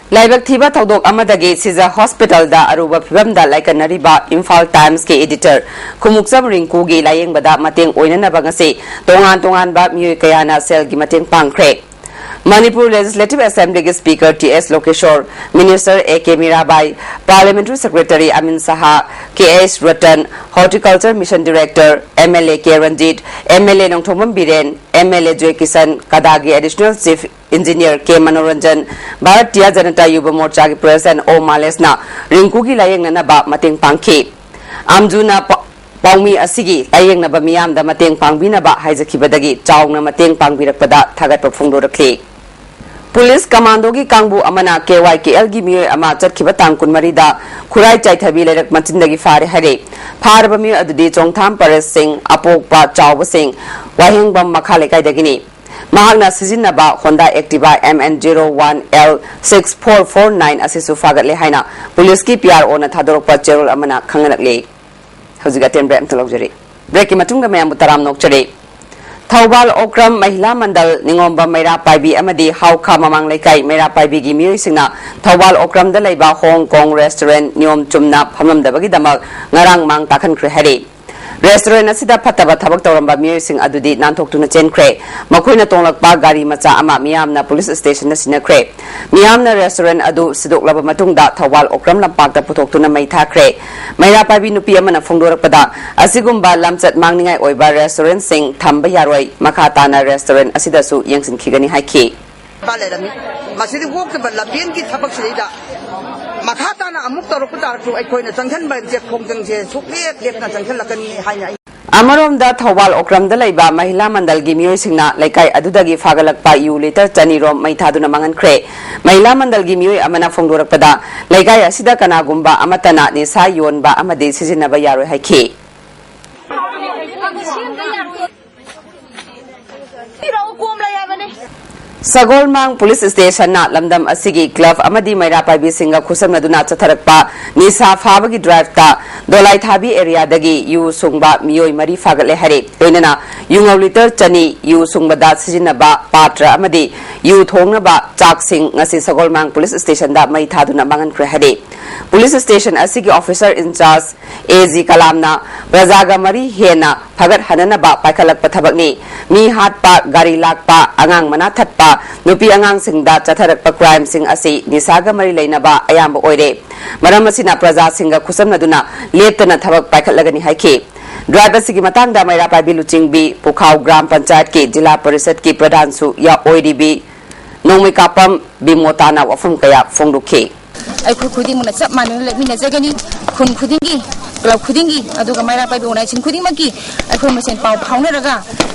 ꯂꯥꯏꯕꯛ ꯊꯤꯕ ꯊꯧꯗꯣꯛ ꯑꯃꯗꯒꯤ ꯁꯤꯖ ꯍꯣꯁꯄꯤꯇꯥꯜꯗ ꯑꯔꯨꯕ ꯐꯤꯕꯝꯗ ꯂꯥꯏꯀꯠꯅꯔꯤꯕ ꯏꯝꯐꯥꯜ ꯇꯥꯏꯝꯁꯀꯤ ꯏꯗꯤꯇꯔ ꯈꯨꯃꯨꯛꯆꯝ ꯔꯤꯡꯀꯨꯒꯤ ꯂꯥꯌꯦꯡꯕꯗ ꯃꯇꯦꯡ ꯑꯣꯏꯅꯅꯕ ꯉꯁꯤ ꯇꯣꯉꯥꯟ ꯇꯣꯉꯥꯟꯕ ꯃꯤꯑꯣꯏ ꯀꯌꯥꯅ ꯁꯦꯜꯒꯤ ꯃꯇꯦꯡ ꯄꯥꯡꯈ꯭ꯔꯦ꯫ ꯃꯅꯤꯄꯨꯔ ꯂꯦꯖꯤꯁꯂꯦꯇꯤꯚ ꯑꯦꯁꯦꯝꯕ꯭ꯂꯤꯒꯤ speaker T S Lokeshwar, minister A K Mirabai, parliamentary secretary Amin Shah, K H Ratan, horticulture mission director, M L A K Ranjit, M L A Nongthombam Biren, M L A Joy Kishan, ꯀꯗꯥꯒꯤ additional chief engineer K Manoranjan, Bharatiya Janata Yuva ꯃꯣꯔꯆꯥꯒꯤ ꯄ꯭ꯔꯁꯤꯗꯦꯟꯠ ꯑꯣ ꯃꯥꯂꯦꯁꯅ ꯔꯤꯡꯀꯨꯒꯤ ꯂꯥꯌꯦꯡꯅꯅꯕ ꯃꯇꯦꯡ ꯄꯥꯡꯈꯤ꯫ ꯑꯝꯖꯨꯅ ꯄ-, ꯄꯥꯎꯃꯤ ꯑꯁꯤꯒꯤ ꯂꯥꯌꯦꯡꯅꯕ ꯃꯤꯌꯥꯝꯗ ꯃꯇꯦꯡ ꯄꯥꯡꯕꯤꯅꯕ ꯍꯥꯏꯖꯈꯤꯕꯗꯒꯤ ꯆꯥꯎꯅ ꯃꯇꯦꯡ ꯄꯥꯡꯕꯤꯔꯛꯄꯗ ꯊꯥꯒꯠꯄ ꯐꯣꯡꯗꯣꯔꯛꯂꯤ꯫ ꯄꯨꯂꯤꯁ ꯀꯃꯥꯟꯗꯣꯒꯤ ꯀꯥꯡꯕꯨ ꯑꯃꯅ ꯀꯦ ꯋꯥꯏ ꯀꯦ ꯑꯦꯜꯒꯤ ꯃꯤꯑꯣꯏ ꯑꯃ ꯆꯠꯈꯤꯕ ꯇꯥꯡ ꯀꯨꯟꯃꯔꯤꯗ ꯈꯨꯔꯥꯏ ꯆꯥꯏꯊꯕꯤ ꯂꯩꯔꯛ ꯃꯆꯤꯟꯗꯒꯤ ꯐꯥꯔꯦ ꯍꯥꯏꯔꯦ꯫ ꯐꯥꯔꯕ ꯃꯤꯑꯣꯏ ꯑꯗꯨꯗꯤ ꯆꯣꯡꯊꯥꯝ ꯄꯔꯦꯁ ꯁꯤꯡ, ꯑꯄꯣꯛꯄ ꯆꯥꯎꯕ ꯁꯤꯡ, ꯋꯥꯍꯦꯡꯕꯝ ꯃꯈꯥ ꯂꯩꯀꯥꯏꯗꯒꯤꯅꯤ꯫ ꯃꯍꯥꯛꯅ ꯁꯤꯖꯤꯟꯅꯕ Honda Activa M N zero one L six four four nine ꯑꯁꯤꯁꯨ ꯐꯥꯒꯠꯂꯦ ꯍꯥꯏꯅ ꯄꯨꯂꯤꯁꯀꯤ ꯄꯤ ꯑꯥꯔ ꯑꯣꯅ ꯊꯥꯗꯣꯔꯛꯄ ꯆꯦꯔꯣꯜ ꯑꯃꯅ ꯈꯪꯍꯜꯂꯛꯂꯤ꯫ ꯍꯧꯖꯤꯛ ꯑꯇꯦꯟꯕ ꯑꯝꯇ ꯂꯧꯖꯔꯤ꯫ ꯕ꯭ꯔꯦꯛꯀꯤ ꯃꯇꯨꯡꯗ ꯃꯌꯥꯝꯕꯨ ꯇꯔꯥꯝꯅ ꯑꯣꯛꯆꯔꯤ꯫ ꯊꯧꯕꯥꯜ ꯑꯣꯀ꯭ꯔꯝ ꯃꯍꯤꯂꯥ ꯃꯟꯗꯜ ꯅꯤꯉꯣꯝꯕꯝ ꯃꯩꯔꯥ ꯄꯥꯏꯕꯤ ꯑꯃꯗꯤ ꯍꯥꯎꯈꯥ ꯃꯃꯥꯡ ꯂꯩꯀꯥꯏ ꯃꯩꯔꯥ ꯄꯥꯏꯕꯤꯒꯤ ꯃꯤꯑꯣꯏꯁꯤꯡꯅ ꯊꯧꯕꯥꯜ ꯑꯣꯀ꯭ꯔꯝꯗ ꯂꯩꯕ ꯍꯣꯡ ꯀꯣꯡ ꯔꯦꯁꯇꯨꯔꯦꯟ ꯅꯤꯌꯣꯝ ꯆꯨꯝꯅ ꯐꯝꯂꯝꯗꯕꯒꯤꯗꯃꯛ ꯉꯔꯥꯡ ꯃꯥꯡ ꯇꯥꯛꯍꯟꯈ꯭ꯔꯦ ꯍꯥꯏꯔꯤ꯫ ꯔꯦꯁꯇꯨꯔꯦꯟ ꯑꯁꯤꯗ ꯐꯠꯇꯕ ꯊꯕꯛ ꯇꯧꯔꯝꯕ ꯃꯤꯑꯣꯏꯁꯤꯡ ꯑꯗꯨꯗꯤ ꯅꯥꯟꯊꯣꯛꯇꯨꯅ ꯆꯦꯟꯈ꯭ꯔꯦ꯫ ꯃꯈꯣꯏꯅ ꯇꯣꯡꯂꯛꯄ ꯒꯥꯔꯤ ꯃꯆꯥ ꯑꯃ ꯃꯤꯌꯥꯝꯅ ꯄꯨꯂꯤꯁ ꯁ꯭ꯇꯦꯁꯟꯗ ꯁꯤꯟꯅꯈ꯭ꯔꯦ꯫ ꯃꯤꯌꯥꯝꯅ ꯔꯦꯁꯇꯨꯔꯦꯟ ꯑꯗꯨ ꯁꯤꯗꯣꯛꯂꯕ ꯃꯇꯨꯡꯗ ꯊꯧꯕꯥꯜ ꯑꯣꯀ꯭ꯔꯝ ꯂꯝꯄꯥꯛꯇ ꯄꯨꯊꯣꯛꯇꯨꯅ ꯃꯩ ꯊꯥꯈ꯭ꯔꯦ꯫ ꯃꯩꯔꯥ ꯄꯥꯏꯕꯤ ꯅꯨꯄꯤ ꯑꯃꯅ ꯐꯣꯡꯗꯣꯔꯛꯄꯗ, ꯑꯁꯤꯒꯨꯝꯕ ꯂꯝꯆꯠ ꯃꯥꯡꯅꯤꯡꯉꯥꯏ ꯑꯣꯏꯕ ꯔꯦꯁꯇꯨꯔꯦꯟꯁꯤꯡ ꯊꯝꯕ ꯌꯥꯔꯣꯏ, ꯃꯈꯥ ꯇꯥꯅ ꯔꯦꯁꯇꯨꯔꯦꯟ ꯑꯁꯤꯗꯁꯨ ꯌꯦꯡꯁꯤꯟꯈꯤꯒꯅꯤ ꯍꯥꯏꯈꯤ꯫ ꯂꯩꯔꯝꯃꯤ꯫ ꯃꯁꯤꯗꯤ ꯑꯣꯛꯇꯕ ꯂꯝꯕꯦꯟꯒꯤ ꯊꯕꯛꯁꯤꯗꯩꯗ ꯃꯈꯥ ꯇꯥꯅ ꯑꯃꯨꯛ ꯇꯧꯔꯛꯄ ꯇꯥꯔꯁꯨ ꯑꯩꯈꯣꯏꯅ ꯆꯪꯁꯤꯟꯕꯁꯦ, ꯈꯣꯡꯖꯪꯁꯦ ꯁꯨꯛꯂꯦꯞ ꯂꯦꯞꯇꯅ ꯆꯪꯁꯤꯜꯂꯛꯀꯅꯤ ꯍꯥꯏꯅ ꯑꯩ ꯑꯃꯔꯣꯝꯗ ꯊꯧꯕꯥꯜ ꯑꯣꯀ꯭ꯔꯝꯗ ꯂꯩꯕ ꯃꯍꯤꯂꯥ ꯃꯟꯗꯜꯒꯤ ꯃꯤꯑꯣꯏꯁꯤꯡꯅ ꯂꯩꯀꯥꯏ ꯑꯗꯨꯗꯒꯤ ꯐꯥꯒꯠꯂꯛꯄ ꯌꯨ ꯂꯤꯇꯔ ꯆꯅꯤ ꯔꯣꯝ ꯃꯩ ꯊꯥꯗꯨꯅ ꯃꯥꯡꯍꯟꯈ꯭ꯔꯦ꯫ ꯃꯍꯤꯂꯥ ꯃꯟꯗꯜꯒꯤ ꯃꯤꯑꯣꯏ ꯑꯃꯅ ꯐꯣꯡꯗꯣꯔꯛꯄꯗ, ꯂꯩꯀꯥꯏ ꯑꯁꯤꯗ ꯀꯅꯥꯒꯨꯝꯕ ꯑꯃꯠꯇꯅ ꯅꯤꯁꯥ ꯌꯣꯟꯕ ꯑꯃꯗꯤ ꯁꯤꯖꯤꯟꯅꯕ ꯌꯥꯔꯣꯏ ꯍꯥꯏꯈꯤ꯫ ꯁꯒꯣꯜꯃꯥꯡ ꯄꯨꯂꯤꯁ ꯁ꯭ꯇꯦꯁꯟꯅ ꯂꯝꯗꯝ ꯑꯁꯤꯒꯤ ꯀ꯭ꯂꯕ ꯑꯃꯗꯤ ꯃꯩꯔꯥ ꯄꯥꯏꯕꯤꯁꯤꯡꯒ ꯈꯨꯠꯁꯝꯅꯗꯨꯅ ꯆꯠꯊꯔꯛꯄ ꯅꯤꯁꯥ ꯐꯥꯕꯒꯤ ꯗ꯭ꯔꯥꯏꯚꯇ ꯗꯣꯂꯥꯏꯊꯥꯕꯤ ꯑꯦꯔꯤꯌꯥꯗꯒꯤ ꯌꯨ ꯁꯨꯡꯕ ꯃꯤꯑꯣꯏ ꯃꯔꯤ ꯐꯥꯒꯠꯂꯦ ꯍꯥꯏꯔꯦ꯫ ꯂꯣꯏꯅꯅ ꯌꯨꯉꯧ ꯂꯤꯇꯔ ꯆꯅꯤ, ꯌꯨ ꯁꯨꯡꯕꯗ ꯁꯤꯖꯤꯟꯅꯕ ꯄꯥꯇ꯭ꯔ ꯑꯃꯗꯤ ꯌꯨ ꯊꯣꯡꯅꯕ ꯆꯥꯛꯁꯤꯡ ꯉꯁꯤ ꯁꯒꯣꯜꯃꯥꯡ ꯄꯨꯂꯤꯁ ꯁ꯭ꯇꯦꯁꯟꯗ ꯃꯩ ꯊꯥꯗꯨꯅ ꯃꯥꯡꯍꯟꯈ꯭ꯔꯦ ꯍꯥꯏꯔꯦ꯫ ꯄꯨꯂꯤꯁ ꯁ꯭ꯇꯦꯁꯟ ꯑꯁꯤꯒꯤ ꯑꯣꯐꯤꯁꯔ ꯏꯟꯆꯥꯔꯖ ꯑꯦ ꯖꯤ ꯀꯂꯥꯝꯅ ꯄ꯭ꯔꯖꯥꯒ ꯃꯔꯤ ꯍꯦꯟꯅ ꯐꯒꯠꯍꯟꯅꯅꯕ ꯄꯥꯏꯈꯠꯂꯛꯄ ꯊꯕꯛꯅꯤ꯫ ꯃꯤ ꯍꯥꯠꯄ, ꯒꯥꯔꯤ ꯂꯥꯛꯄ, ꯑꯉꯥꯡ ꯃꯅꯥ ꯊꯠꯄ, ꯅꯨꯄꯤ ꯑꯉꯥꯡꯁꯤꯡꯗ ꯆꯠꯊꯔꯛꯄ ꯀ꯭ꯔꯥꯏꯝꯁꯤꯡ ꯑꯁꯤ ꯅꯤꯁꯥꯒ ꯃꯔꯤ ꯂꯩꯅꯕ ꯑꯌꯥꯝꯕ ꯑꯣꯏꯔꯦ꯫ ꯃꯔꯝ ꯑꯁꯤꯅ ꯄ꯭ꯔꯖꯥꯁꯤꯡꯒ ꯈꯨꯠꯁꯝꯅꯗꯨꯅ ꯂꯦꯞꯇꯅ ꯊꯕꯛ ꯄꯥꯏꯈꯠꯂꯒꯅꯤ ꯍꯥꯏꯈꯤ꯫ ꯗ꯭ꯔꯥꯏꯚ ꯑꯁꯤꯒꯤ ꯃꯇꯥꯡꯗ ꯃꯩꯔꯥ ꯄꯥꯏꯕꯤ ꯂꯨꯆꯤꯡꯕꯤ, ꯄꯨꯈꯥꯎ ꯒ꯭ꯔꯥꯝ ꯄꯟꯆꯥꯌꯠꯀꯤ ꯖꯤꯂꯥ ꯄꯔꯤꯁꯠꯀꯤ ꯄ꯭ꯔꯙꯥꯟꯁꯨ ꯌꯥ-, ꯑꯣꯏꯔꯤꯕꯤ ꯅꯣꯡꯃꯩꯀꯥꯄꯝ ꯕꯤꯃꯣꯇꯥꯅ ꯋꯥꯐꯝ ꯀꯌꯥ ꯐꯣꯡꯗꯣꯛꯈꯤ꯫ ꯑꯩꯈꯣꯏ ꯈꯨꯗꯤꯡꯃꯛꯅ ꯆꯞ ꯃꯥꯟꯅꯅ ꯂꯦꯞꯃꯤꯟꯅꯖꯒꯅꯤ꯫ ꯈꯨꯟ ꯈꯨꯗꯤꯡꯒꯤ, ꯀ꯭ꯂꯕ ꯈꯨꯗꯤꯡꯒꯤ, ꯑꯗꯨꯒ ꯃꯩꯔꯥ ꯄꯥꯏꯕꯤ ꯑꯣꯔꯒꯅꯥꯏꯖꯦꯁꯟ ꯈꯨꯗꯤꯡꯃꯛꯀꯤ ꯑꯩꯈꯣꯏ ꯃꯁꯦꯟ ꯄꯥꯎ ꯐꯥꯎꯅꯔꯒ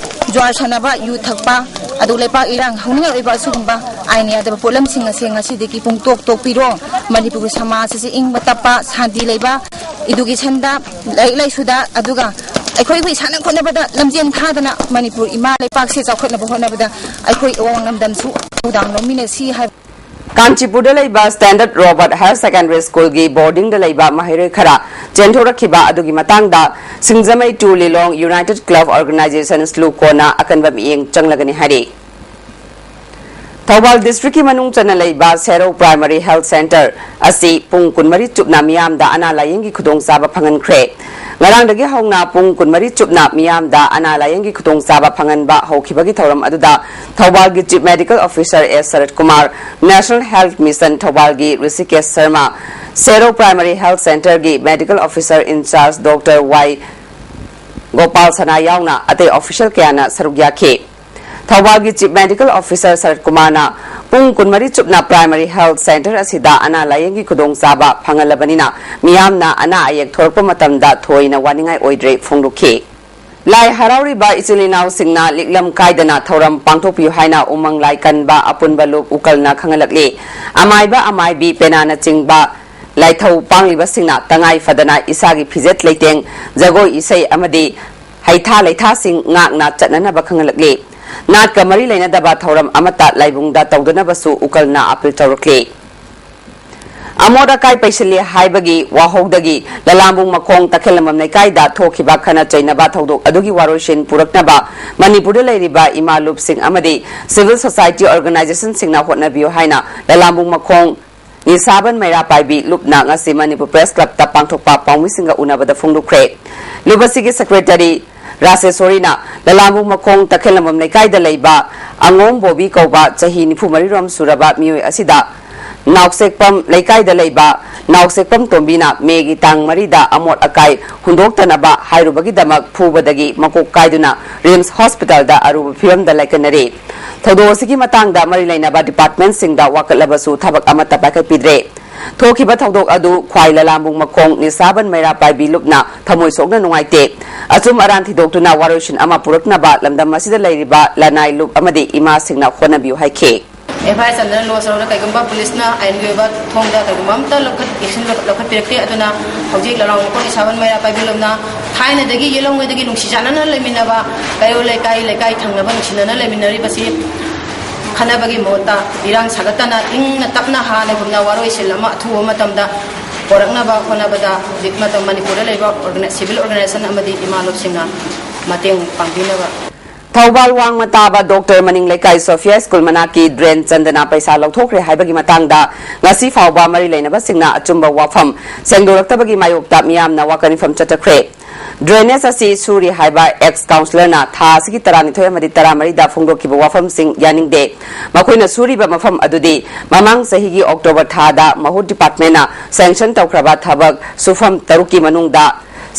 ꯖꯨꯋꯥꯔ ꯁꯥꯟꯅꯕ, ꯌꯨ ꯊꯛꯄ, ꯑꯗꯨ ꯂꯩꯄꯥꯛ ꯏꯔꯥꯡ ꯍꯧꯅꯤꯡꯉꯥꯏ ꯑꯣꯏꯕ ꯑꯁꯤꯒꯨꯝꯕ ꯑꯥꯏꯟ ꯌꯥꯗꯕ ꯄꯣꯠꯂꯝꯁꯤꯡ ꯑꯁꯦ ꯉꯁꯤꯗꯒꯤ ꯄꯨꯡꯇꯣꯛ ꯇꯣꯛꯄꯤꯔꯣ꯫ ꯃꯅꯤꯄꯨꯔꯒꯤ ꯁꯃꯥꯖ ꯑꯁꯤ ꯏꯪꯕ ꯇꯞꯄ, ꯁꯥꯟꯇꯤ ꯂꯩꯕ, educationꯗ, ꯂꯥꯏꯔꯤꯛ ꯂꯥꯏꯁꯨꯗ, ꯑꯗꯨꯒ ꯑꯩꯈꯣꯏꯕꯨ ꯏꯁꯥꯅ ꯈꯣꯠꯅꯕꯗ ꯂꯝꯖꯦꯟ ꯊꯥꯗꯅ ꯃꯅꯤꯄꯨꯔ ꯏꯃꯥ ꯂꯩꯄꯥꯛꯁꯦ ꯆꯥꯎꯈꯠꯅꯕ ꯍꯣꯠꯅꯕꯗ ꯑꯩꯈꯣꯏ ꯑꯋꯥꯡ ꯂꯝꯗꯝꯁꯨ ꯊꯧꯗꯥꯡ ꯂꯧꯃꯤꯟꯅꯁꯤ ꯍꯥꯏꯕ꯫ ꯀꯥꯟꯆꯤꯄꯨꯔꯗ ꯂꯩꯕ Standard Robert Higher Secondary Schoolꯒꯤ boardingꯗ ꯂꯩꯕ ꯃꯍꯩꯔꯣꯏ ꯈꯔ ꯆꯦꯟꯊꯣꯔꯛꯈꯤꯕ ꯑꯗꯨꯒꯤ ꯃꯇꯥꯡꯗ ꯁꯤꯡꯖꯃꯩ to Lilong United Club Organization ꯁ꯭ꯂꯨꯀꯣꯅ ꯑꯀꯟꯕ ꯃꯤꯠꯌꯦꯡ ꯆꯪꯂꯒꯅꯤ ꯍꯥꯏꯔꯤ꯫ ꯊꯧꯕꯥꯜ districtꯀꯤ ꯃꯅꯨꯡ ꯆꯟꯅ ꯂꯩꯕ ꯁꯦꯔꯧ Primary Health Centre ꯑꯁꯤ ꯄꯨꯡ ꯀꯨꯟꯃꯔꯤ ꯆꯨꯞꯅ ꯃꯤꯌꯥꯝꯗ ꯑꯅꯥ ꯂꯥꯌꯦꯡꯒꯤ ꯈꯨꯗꯣꯡꯆꯥꯕ ꯐꯪꯍꯟꯈ꯭ꯔꯦ꯫ ꯉꯔꯥꯡꯗꯒꯤ ꯍꯧꯅ ꯄꯨꯡ ꯀꯨꯟꯃꯔꯤ ꯆꯨꯞꯅ ꯃꯤꯌꯥꯝꯗ ꯑꯅꯥ ꯂꯥꯌꯦꯡꯒꯤ ꯈꯨꯗꯣꯡꯆꯥꯕ ꯐꯪꯍꯟꯕ ꯍꯧꯈꯤꯕꯒꯤ ꯊꯧꯔꯝ ꯑꯗꯨꯗ ꯊꯧꯕꯥꯜꯒꯤ Chief Medical Officer S ꯁꯔꯠ Kumar, National Health Mission ꯊꯧꯕꯥꯜꯒꯤ Rishikesh Sharma, ꯁꯦꯔꯧ Primary Health Centreꯒꯤ Medical Officer in charge Doctor ꯋꯥꯏ ꯒꯣꯄꯥꯜ ꯁꯅꯥ ꯌꯥꯎꯅ ꯑꯇꯩ official ꯀꯌꯥꯅ ꯁꯔꯨꯛ ꯌꯥꯈꯤ꯫ ꯊꯧꯕꯥꯜꯒꯤ Chief Medical Officer ꯁꯔꯠ ꯀꯨꯃꯥꯔꯅ ꯄꯨꯡ ꯀꯨꯟꯃꯔꯤ ꯆꯨꯞꯅ Primary Health Centre ꯑꯁꯤꯗ ꯑꯅꯥ ꯂꯥꯌꯦꯡꯒꯤ ꯈꯨꯗꯣꯡꯆꯥꯕ ꯐꯪꯍꯜꯂꯕꯅꯤꯅ ꯃꯤꯌꯥꯝꯅ ꯑꯅꯥ ꯑꯌꯦꯛ ꯊꯣꯔꯛꯄ ꯃꯇꯝꯗ ꯊꯣꯏꯅ ꯋꯥꯅꯤꯡꯉꯥꯏ ꯑꯣꯏꯗ꯭ꯔꯦ ꯐꯣꯡꯗꯣꯛꯈꯤ꯫ ꯂꯥꯏ ꯍꯔꯥꯎꯔꯤꯕ ꯏꯆꯤꯜ ꯏꯅꯥꯎꯁꯤꯡꯅ ꯂꯤꯛꯂꯝ ꯀꯥꯏꯗꯅ ꯊꯧꯔꯝ ꯄꯥꯡꯊꯣꯛꯄꯤꯌꯨ ꯍꯥꯏꯅ ꯎꯃꯪ ꯂꯥꯏ ꯀꯟꯕ ꯑꯄꯨꯟꯕ ꯂꯨꯞ ꯎꯀꯜꯅ ꯈꯪꯍꯜꯂꯛꯂꯤ꯫ ꯑꯃꯥꯏꯕ ꯑꯃꯥꯏꯕꯤ ꯄꯦꯅꯥꯅꯆꯤꯡꯕ ꯂꯥꯏꯊꯧ ꯄꯥꯡꯂꯤꯕꯁꯤꯡꯅ ꯇꯉꯥꯏ ꯐꯗꯅ ꯏꯁꯥꯒꯤ ꯐꯤꯖꯦꯠ ꯂꯩꯇꯦꯡ, ꯖꯒꯣꯏ ꯏꯁꯩ ꯑꯃꯗꯤ ꯍꯩꯊꯥ ꯂꯩꯊꯥꯁꯤꯡ ꯉꯥꯛꯅ ꯆꯠꯅꯅꯕ ꯈꯪꯍꯜꯂꯛꯂꯤ꯫ ꯅꯥꯠꯀ ꯃꯔꯤ ꯂꯩꯅꯗꯕ ꯊꯧꯔꯝ ꯑꯃꯠꯇ ꯂꯥꯏꯕꯨꯡꯗ ꯇꯧꯗꯅꯕꯁꯨ ꯎꯀꯜꯅ ꯑꯥꯄꯤꯜ ꯇꯧꯔꯛꯂꯤ꯫ ꯑꯃꯣꯠ ꯑꯀꯥꯏ ꯄꯩꯁꯤꯜꯂꯦ ꯍꯥꯏꯕꯒꯤ ꯋꯥꯍꯧꯗꯒꯤ ꯂꯂꯥꯝꯕꯨꯡ ꯃꯈꯣꯡ ꯇꯈꯦꯜꯂꯝꯕꯝ ꯂꯩꯀꯥꯏꯗ ꯊꯣꯛꯈꯤꯕ ꯈꯠꯅ ꯆꯩꯅꯕ ꯊꯧꯗꯣꯛ ꯑꯗꯨꯒꯤ ꯋꯥꯔꯣꯏꯁꯤꯟ ꯄꯨꯔꯛꯅꯕ ꯃꯅꯤꯄꯨꯔꯗ ꯂꯩꯔꯤꯕ ꯏꯃꯥ ꯂꯨꯞꯁꯤꯡ ꯑꯃꯗꯤ civil society organizationꯁꯤꯡꯅ ꯍꯣꯠꯅꯕꯤꯌꯨ ꯍꯥꯏꯅ ꯂꯂꯥꯝꯕꯨꯡ ꯃꯈꯣꯡ ꯅꯤꯁꯥꯕꯟ ꯃꯩꯔꯥ ꯄꯥꯏꯕꯤ ꯂꯨꯞꯅ ꯉꯁꯤ ꯃꯅꯤꯄꯨꯔ Press Clubꯇ ꯄꯥꯡꯊꯣꯛꯄ ꯄꯥꯎꯃꯤꯁꯤꯡꯒ ꯎꯅꯕꯗ ꯐꯣꯡꯗꯣꯛꯈ꯭ꯔꯦ꯫ ꯂꯨꯞ ꯑꯁꯤꯒꯤ secretary ꯔꯥꯁꯦꯁꯣꯔꯤꯅ ꯂꯂꯥꯝꯕꯨꯡ ꯃꯈꯣꯡ ꯇꯈꯦꯜꯂꯝꯕꯝ ꯂꯩꯀꯥꯏꯗ ꯂꯩꯕ ꯑꯉꯣꯝ ꯕꯣꯕꯤ ꯀꯧꯕ ꯆꯍꯤ ꯅꯤꯐꯨ ꯃꯔꯤ ꯔꯣꯝ ꯁꯨꯔꯕ ꯃꯤꯑꯣꯏ ꯑꯁꯤꯗ ꯅꯥꯎꯁꯦꯛꯄꯝ ꯂꯩꯀꯥꯏꯗ ꯂꯩꯕ ꯅꯥꯎꯁꯦꯛꯄꯝ ꯇꯣꯝꯕꯤꯅ ꯃꯦꯒꯤ ꯇꯥꯡ ꯃꯔꯤꯗ ꯑꯃꯣꯠ ꯑꯀꯥꯏ ꯍꯨꯟꯗꯣꯛꯇꯅꯕ ꯍꯥꯏꯔꯨꯕꯒꯤꯗꯃꯛ ꯐꯨꯕꯗꯒꯤ ꯃꯀꯣꯛ ꯀꯥꯏꯗꯨꯅ ꯔꯤꯝꯁ ꯍꯣꯁꯄꯤꯇꯥꯜꯗ ꯑꯔꯨꯕ ꯐꯤꯕꯝꯗ ꯂꯥꯏꯀꯠꯅꯔꯤ꯫ ꯊꯧꯗꯣꯛ ꯑꯁꯤꯒꯤ ꯃꯇꯥꯡꯗ ꯃꯔꯤ ꯂꯩꯅꯕ departmentꯁꯤꯡꯗ ꯋꯥꯀꯠꯂꯕꯁꯨ ꯊꯕꯛ ꯑꯃꯠꯇ ꯄꯥꯏꯈꯠꯄꯤꯗ꯭ꯔꯦ꯫ ꯊꯣꯛꯈꯤꯕ ꯊꯧꯗꯣꯛ ꯑꯗꯨ ꯈ꯭ꯋꯥꯏ ꯂꯂꯥꯝꯕꯨꯡ ꯃꯈꯣꯡ ꯅꯤꯁꯥꯕꯟ ꯃꯩꯔꯥ ꯄꯥꯏꯕꯤ ꯂꯨꯞꯅ ꯊꯃꯣꯏ ꯁꯣꯛꯅ ꯅꯨꯡꯉꯥꯏꯇꯦ꯫ ꯑꯆꯨꯝ ꯑꯔꯥꯟ ꯊꯤꯗꯣꯛꯇꯨꯅ ꯋꯥꯔꯣꯏꯁꯤꯟ ꯑꯃ ꯄꯨꯔꯛꯅꯕ ꯂꯝꯗꯝ ꯑꯁꯤꯗ ꯂꯩꯔꯤꯕ ꯂꯅꯥꯏ ꯂꯨꯞ ꯑꯃꯗꯤ ꯏꯃꯥꯁꯤꯡꯅ ꯍꯣꯠꯅꯕꯤꯌꯨ ꯍꯥꯏꯈꯤ꯫ ꯑꯦꯐ ꯑꯥꯏ ꯑꯥꯔ ꯆꯟꯗꯅ ꯂꯣꯁ ꯇꯧꯔꯒ ꯀꯩꯒꯨꯝꯕ ꯄꯨꯂꯤꯁꯅ ꯑꯥꯏꯟꯒꯤ ꯑꯣꯏꯕ ꯊꯣꯡꯗ ꯀꯩꯒꯨꯝꯕ ꯑꯝꯇ ꯂꯧꯈꯠ-, action ꯂꯧꯈꯠ-, ꯂꯧꯈꯠꯄꯤꯔꯛꯇꯦ꯫ ꯑꯗꯨꯅ ꯍꯧꯖꯤꯛ ꯂꯂꯥꯝꯕꯨꯡ ꯃꯈꯣꯡ ꯅꯤꯁꯥꯕꯟ ꯃꯩꯔꯥ ꯄꯥꯏꯕꯤ ꯂꯨꯞꯅ ꯊꯥꯏꯅꯗꯒꯤ ꯌꯦꯜꯍꯧꯉꯩꯗꯒꯤ ꯅꯨꯡꯁꯤ ꯆꯥꯟꯅꯅ ꯂꯩꯃꯤꯟꯅꯕ ꯀꯩꯔꯣꯜ ꯂꯩꯀꯥꯏ, ꯂꯩꯀꯥꯏ ꯊꯪꯅꯕ ꯅꯨꯡꯁꯤꯅꯅ ꯂꯩꯃꯤꯟꯅꯔꯤꯕꯁꯤ ꯈꯠꯅꯕꯒꯤ ꯃꯍꯨꯠꯇ ꯏꯔꯥꯡ ꯁꯥꯒꯠꯇꯅ ꯏꯪꯅ ꯇꯞꯅ ꯍꯥꯟꯅꯒꯨꯝꯅ ꯋꯥꯔꯣꯏꯁꯤꯟ ꯑꯃ ꯑꯊꯨꯕ ꯃꯇꯝꯗ ꯄꯣꯔꯛꯅꯕ ꯍꯣꯠꯅꯕꯗ ꯍꯧꯖꯤꯛ ꯃꯇꯝ ꯃꯅꯤꯄꯨꯔꯗ ꯂꯩꯕ ꯑꯣꯔꯒꯅꯥꯏ-, civil organization ꯑꯃꯗꯤ ꯏꯃꯥ ꯂꯨꯞꯁꯤꯡꯅ ꯃꯇꯦꯡ ꯄꯥꯡꯕꯤꯅꯕ꯫ ꯊꯧꯕꯥꯜ ꯋꯥꯡꯃ ꯇꯥꯕ ꯗꯣꯛꯇꯔ ꯃꯅꯤꯡ ꯂꯩꯀꯥꯏ ꯁꯣꯐꯤꯌꯥ ꯁ꯭ꯀꯨꯜ ꯃꯅꯥꯛꯀꯤ ꯗ꯭ꯔꯦꯟ ꯆꯟꯗꯅ ꯄꯩꯁꯥ ꯂꯧꯊꯣꯛꯈ꯭ꯔꯦ ꯍꯥꯏꯕꯒꯤ ꯃꯇꯥꯡꯗ ꯉꯁꯤ ꯐꯥꯎꯕ ꯃꯔꯤ ꯂꯩꯅꯕꯁꯤꯡꯅ ꯑꯆꯨꯝꯕ ꯋꯥꯐꯝ ꯁꯦꯡꯗꯣꯔꯛꯇꯕꯒꯤ ꯃꯥꯌꯣꯛꯇ ꯃꯤꯌꯥꯝꯅ ꯋꯥꯀꯠ ꯃꯤꯐꯝ ꯆꯠꯊꯈ꯭ꯔꯦ꯫ ꯗ꯭ꯔꯦꯅꯦꯖ ꯑꯁꯤ ꯁꯨꯔꯤ ꯍꯥꯏꯕ ꯑꯦꯛꯁ ꯀꯥꯎꯟꯁꯤꯂꯔꯅ ꯊꯥ ꯑꯁꯤꯒꯤ ꯇꯔꯥꯅꯤꯊꯣꯏ ꯑꯃꯗꯤ ꯇꯔꯥꯃꯔꯤꯗ ꯐꯣꯡꯗꯣꯛꯈꯤꯕ ꯋꯥꯐꯝꯁꯤꯡ ꯌꯥꯅꯤꯡꯗꯦ꯫ ꯃꯈꯣꯏꯅ ꯁꯨꯔꯤꯕ ꯃꯐꯝ ꯑꯗꯨꯗꯤ ꯃꯃꯥꯡ ꯆꯍꯤꯒꯤ ꯑꯣꯛꯇꯣꯕꯔ ꯊꯥꯗ ꯃꯍꯨꯠ ꯗꯤꯄꯥꯔꯠꯃꯦꯟꯅ ꯁꯦꯡꯁꯟ ꯇꯧꯈ꯭ꯔꯕ ꯊꯕꯛ ꯁꯨꯐꯝ ꯇꯔꯨꯛꯀꯤ ꯃꯅꯨꯡꯗ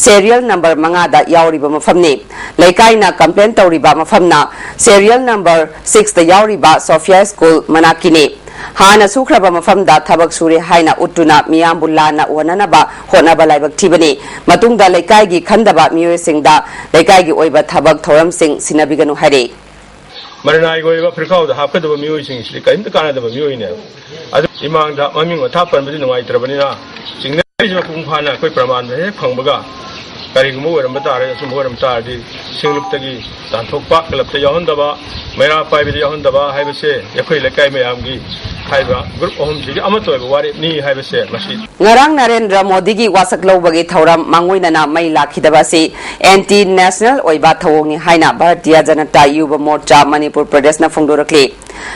ꯁꯦꯔꯤꯌꯦꯜ ꯅꯝꯕꯔ ꯃꯉꯥꯗ ꯌꯥꯎꯔꯤꯕ ꯃꯐꯝꯅꯤ꯫ ꯂꯩꯀꯥꯏꯅ ꯀꯝꯄ꯭ꯂꯦꯟ ꯇꯧꯔꯤꯕ ꯃꯐꯝꯅ ꯁꯦꯔꯤꯌꯦꯜ ꯅꯝꯕꯔ ꯁꯤꯛꯁꯇ ꯌꯥꯎꯔꯤꯕ ꯁꯣꯐꯤꯌꯥ ꯁ꯭ꯀꯨꯜ ꯃꯅꯥꯛꯀꯤꯅꯤ꯫ ꯍꯥꯟꯅ ꯁꯨꯈ꯭ꯔꯕ ꯃꯐꯝꯗ ꯊꯕꯛ ꯁꯨꯔꯦ ꯍꯥꯏꯅ ꯎꯠꯇꯨꯅ ꯃꯤꯌꯥꯝꯕꯨ ꯂꯥꯟꯅ ꯎꯍꯟꯅꯅꯕ ꯍꯣꯠꯅꯕ ꯂꯥꯏꯕꯛ ꯊꯤꯕꯅꯤ꯫ ꯃꯇꯨꯡꯗ ꯂꯩꯀꯥꯏꯒꯤ ꯈꯟꯗꯕ ꯃꯤꯑꯣꯏꯁꯤꯡꯗ ꯂꯩꯀꯥꯏꯒꯤ ꯑꯣꯏꯕ ꯊꯕꯛ ꯊꯧꯔꯝꯁꯤꯡ ꯁꯤꯟꯅꯕꯤꯒꯅꯨ ꯍꯥꯏꯔꯤ꯫ ꯃꯔꯅꯥꯏꯒꯤ ꯑꯣꯏꯕ ꯐꯤꯔꯈꯥꯎꯗ ꯍꯥꯞꯀꯗꯕ ꯃꯤꯑꯣꯏꯁꯤꯡꯁꯤꯗꯤ ꯀꯔꯤꯝꯇ ꯀꯥꯟꯅꯗꯕ ꯃꯤꯑꯣꯏꯅꯦꯕ꯫ ꯑꯗꯨ ꯏꯃꯥꯡꯗ ꯃꯃꯤꯡ ꯃꯊꯥ ꯄꯟꯕꯗꯤ ꯅꯨꯡꯉꯥꯏꯇ꯭ꯔꯕꯅꯤꯅ, ꯆꯤꯡꯅꯔꯤꯁꯤ ꯃꯄꯨꯡ ꯐꯥꯅ ꯑꯩꯈꯣꯏ ꯄ꯭ꯔꯃꯥꯟꯗ ꯍꯦꯛ ꯐꯪꯕꯒ, ꯀꯔꯤꯒꯨꯝꯕ ꯑꯣꯏꯔꯝꯕ ꯇꯥꯔꯒꯗꯤ, ꯑꯆꯨꯝꯕ ꯑꯣꯏꯔꯝ ꯇꯥꯔꯗꯤ, ꯁꯤꯡꯂꯨꯞꯇꯒꯤ ꯇꯥꯟꯊꯣꯛꯄ, ꯀ꯭ꯂꯕꯇ ꯌꯥꯎꯍꯟꯗꯕ, ꯃꯩꯔꯥ ꯄꯥꯏꯕꯤꯗ ꯌꯥꯎꯍꯟꯗꯕ ꯍꯥꯏꯕꯁꯦ ꯑꯩꯈꯣꯏ ꯂꯩꯀꯥꯏ ꯃꯌꯥꯝꯒꯤ ꯍꯥꯏꯔꯤꯕ ꯒ꯭ꯔꯨꯞ ꯑꯍꯨꯝꯁꯤꯒꯤ ꯑꯃꯠꯇ ꯑꯣꯏꯕ ꯋꯥꯔꯦꯞꯅꯤ ꯍꯥꯏꯕꯁꯦ ꯃꯁꯤ꯫ ꯉꯔꯥꯡ ꯅꯔꯦꯟꯗ꯭ꯔ ꯃꯣꯗꯤꯒꯤ ꯋꯥꯁꯛ ꯂꯧꯕꯒꯤ ꯊꯧꯔꯝ ꯃꯥꯡꯑꯣꯏꯅꯅ ꯃꯩ ꯂꯥꯛꯈꯤꯗꯕ ꯑꯁꯤ ꯑꯦꯟꯇꯤ ꯅꯦꯁꯅꯦꯜ ꯑꯣꯏꯕ ꯊꯧꯑꯣꯡꯅꯤ ꯍꯥꯏꯅ ꯚꯥꯔꯇꯤꯌꯥ ꯖꯅꯇꯥ ꯌꯨꯕ ꯃꯣꯔꯆꯥ ꯃꯅꯤꯄꯨꯔ ꯄ꯭ꯔꯗꯦꯁꯅ ꯐꯣꯡꯗꯣꯔꯛꯂꯤ꯫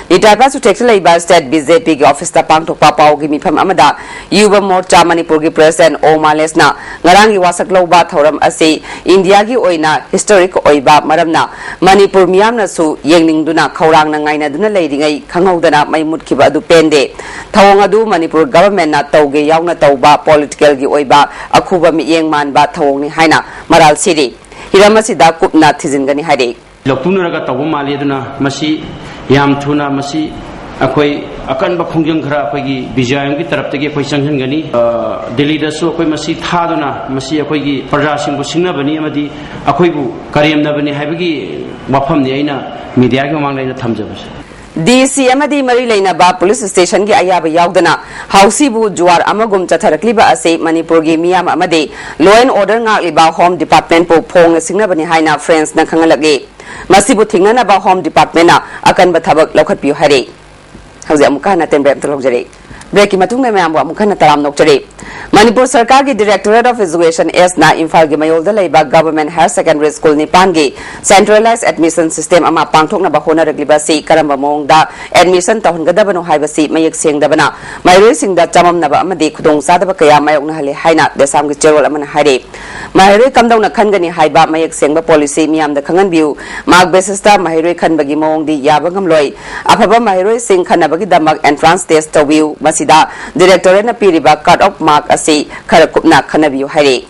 ꯂꯤꯇꯥꯟ ꯄꯥꯠ ꯆꯨꯊꯦꯛꯇ ꯂꯩꯕ ꯁ꯭ꯇꯦꯠ ꯕꯤ ꯖꯦ ꯄꯤꯒꯤ ꯑꯣꯐꯤꯁꯇ ꯄꯥꯡꯊꯣꯛꯄ ꯄꯥꯎꯒꯤ ꯃꯤꯐꯝ ꯑꯃꯗ ꯌꯨꯕ ꯃꯣꯔꯆꯥ ꯃꯅꯤꯄꯨꯔꯒꯤ ꯄ꯭ꯔꯦꯁꯤꯗꯦꯟꯠ ꯑꯣ ꯃꯥꯂꯦꯁꯅ ꯉꯔꯥꯡꯒꯤ ꯋꯥꯁꯛ ꯂꯧꯕ ꯊꯧꯔꯝ ꯑꯁꯤ ꯏꯟꯗꯤꯌꯥꯒꯤ ꯑꯣꯏꯅ ꯍꯤꯁꯇꯣꯔꯤꯛ ꯑꯣꯏꯕ ꯃꯔꯝꯅ ꯃꯅꯤꯄꯨꯔ ꯃꯤꯌꯥꯝꯅꯁꯨ ꯌꯦꯡꯅꯤꯡꯗꯨꯅ ꯈꯧꯔꯥꯡꯅ ꯉꯥꯏꯅꯗꯨꯅ ꯂꯩꯔꯤꯉꯩ ꯈꯪꯍꯧꯗꯅ ꯃꯩ ꯃꯨꯠꯈꯤꯕ ꯑꯗꯨ ꯄꯦꯟꯗꯦ꯫ ꯊꯧꯑꯣꯡ ꯑꯗꯨ ꯃꯅꯤꯄꯨꯔ ꯒꯚꯔꯟꯃꯦꯟꯠꯅ ꯇꯧꯒꯦ ꯌꯥꯎꯅ ꯇꯧꯕ ꯄꯣꯂꯤꯇꯤꯀꯦꯜꯒꯤ ꯑꯣꯏꯕ ꯑꯈꯨꯕ ꯃꯤꯠꯌꯦꯡ ꯃꯥꯟꯕ ꯊꯧꯑꯣꯡꯅꯤ ꯍꯥꯏꯅ ꯃꯔꯥꯜ ꯁꯤꯔꯤ꯫ ꯍꯤꯔꯝ ꯑꯁꯤꯗ ꯀꯨꯞꯅ ꯊꯤꯖꯤꯟꯒꯅꯤ ꯍꯥꯏꯔꯤ꯫ ꯂꯧꯇꯨꯅꯔꯒ ꯇꯧꯕ ꯃꯥꯜꯂꯤ꯫ ꯑꯗꯨꯅ ꯃꯁꯤ ꯌꯥꯝ ꯊꯨꯅ ꯃꯁꯤ ꯑꯩꯈꯣꯏ ꯑꯀꯟꯕ ꯈꯣꯡꯖꯪ ꯈꯔ ꯑꯩꯈꯣꯏꯒꯤ ꯕꯤ ꯖꯤ ꯑꯥꯏ ꯑꯦꯝꯒꯤ ꯇꯔꯞꯇꯒꯤ ꯑꯩꯈꯣꯏ ꯆꯪꯁꯤꯟꯒꯅꯤ꯫ ꯑ, ꯗꯤꯜꯂꯤꯗꯁꯨ ꯑꯩꯈꯣꯏ ꯃꯁꯤ ꯊꯥꯗꯨꯅ ꯃꯁꯤ ꯑꯩꯈꯣꯏꯒꯤ ꯄ꯭ꯔꯖꯥꯁꯤꯡꯕꯨ ꯁꯤꯡꯅꯕꯅꯤ ꯑꯃꯗꯤ ꯑꯩꯈꯣꯏꯕꯨ ꯀꯔꯦꯝꯅꯕꯅꯤ ꯍꯥꯏꯕꯒꯤ ꯋꯥꯐꯝꯅꯤ ꯑꯩꯅ ꯃꯤꯗꯤꯌꯥꯒꯤ ꯃꯃꯥꯡꯗ ꯑꯩꯅ ꯊꯝꯖꯕꯁꯦ꯫ ꯗꯤ ꯁꯤ ꯑꯃꯗꯤ ꯃꯔꯤ ꯂꯩꯅꯕ ꯄꯨꯂꯤꯁ ꯁ꯭ꯇꯦꯁꯟꯒꯤ ꯑꯌꯥꯕ ꯌꯥꯎꯗꯅ ꯍꯥꯎꯁꯤꯕꯨ ꯖꯨꯋꯥꯔ ꯑꯃꯒꯨꯝ ꯆꯠꯊꯔꯛꯂꯤꯕ ꯑꯁꯤ ꯃꯅꯤꯄꯨꯔꯒꯤ ꯃꯤꯌꯥꯝ ꯑꯃꯗꯤ law and order ꯉꯥꯛꯂꯤꯕ ꯍꯣꯝ ꯗꯤꯄꯥꯔꯠꯃꯦꯟꯕꯨ ꯐꯣꯡꯅ ꯁꯤꯡꯅꯕꯅꯤ ꯍꯥꯏꯅ ꯐ꯭ꯔꯦꯟꯁꯅ ꯈꯪꯍꯜꯂꯛꯂꯤ꯫ ꯃꯁꯤꯕꯨ ꯊꯤꯡꯅꯅꯕ ꯍꯣꯝ ꯗꯤꯄꯥꯔꯠꯃꯦꯟꯅ ꯑꯀꯟꯕ ꯊꯕꯛ ꯂꯧꯈꯠꯄꯤꯌꯨ ꯍꯥꯏꯔꯤ꯫ ꯍꯧꯖꯤꯛ ꯑꯃꯨꯛꯀ ꯍꯟꯅ ꯇꯦꯟꯕ꯭ꯔꯦꯛ ꯑꯝꯇ ꯂꯧꯖꯔꯤ꯫ ꯕ꯭ꯔꯦꯛꯀꯤ ꯃꯇꯨꯡꯗ ꯃꯌꯥꯝꯕꯨ ꯑꯃꯨꯛ ꯍꯟꯅ ꯇꯔꯥꯝ ꯅꯣꯛꯆꯔꯤ꯫ ꯃꯅꯤꯄꯨꯔ ꯁꯔꯀꯥꯔꯒꯤ Directorate of Education Sꯅ ꯏꯝꯐꯥꯜꯒꯤ ꯃꯌꯣꯜꯗ ꯂꯩꯕ Government Higher Secondary School ꯅꯤꯄꯥꯟꯒꯤ centralized admission system ꯑꯃ ꯄꯥꯡꯊꯣꯛꯅꯕ ꯍꯣꯠꯅꯔꯛꯂꯤꯕ ꯑꯁꯤ ꯀꯔꯝꯕ ꯃꯑꯣꯡꯗ admission ꯇꯧꯍꯟꯒꯗꯕꯅꯣ ꯍꯥꯏꯕꯁꯤ ꯃꯌꯦꯛ ꯁꯦꯡꯗꯕꯅ ꯃꯍꯩꯔꯣꯏꯁꯤꯡꯗ ꯆꯃꯝꯅꯕ ꯑꯃꯗꯤ ꯈꯨꯗꯣꯡꯆꯥꯗꯕ ꯀꯌꯥ ꯃꯥꯌꯣꯛꯅꯍꯜꯂꯦ ꯍꯥꯏꯅ ꯗꯦꯁꯥꯝꯒꯤ ꯆꯦꯔꯣꯜ ꯑꯃꯅ ꯍꯥꯏꯔꯤ꯫ ꯃꯍꯩꯔꯣꯏ ꯀꯝꯗꯧꯅ ꯈꯟꯒꯅꯤ ꯍꯥꯏꯕ ꯃꯌꯦꯛ ꯁꯦꯡꯕ policy ꯃꯤꯌꯥꯝꯗ ꯈꯪꯍꯟꯕꯤꯌꯨ꯫ Mark basisꯇ ꯃꯍꯩꯔꯣꯏ ꯈꯟꯕꯒꯤ ꯃꯑꯣꯡꯗꯤ ꯌꯥꯕ ꯉꯝꯂꯣꯏ꯫ ꯑꯐꯕ ꯃꯍꯩꯔꯣꯏꯁꯤꯡ ꯈꯟꯅꯕꯒꯤꯗꯃꯛ entrance test ꯇꯧꯕꯤꯌꯨ꯫ ꯃꯁꯤꯗ Directorateꯅ ꯄꯤꯔꯤꯕ cut off mark ꯑꯁꯤ ꯈꯔ ꯀꯨꯞꯅ ꯈꯟꯅꯕꯤꯌꯨ ꯍꯥꯏꯔꯤ꯫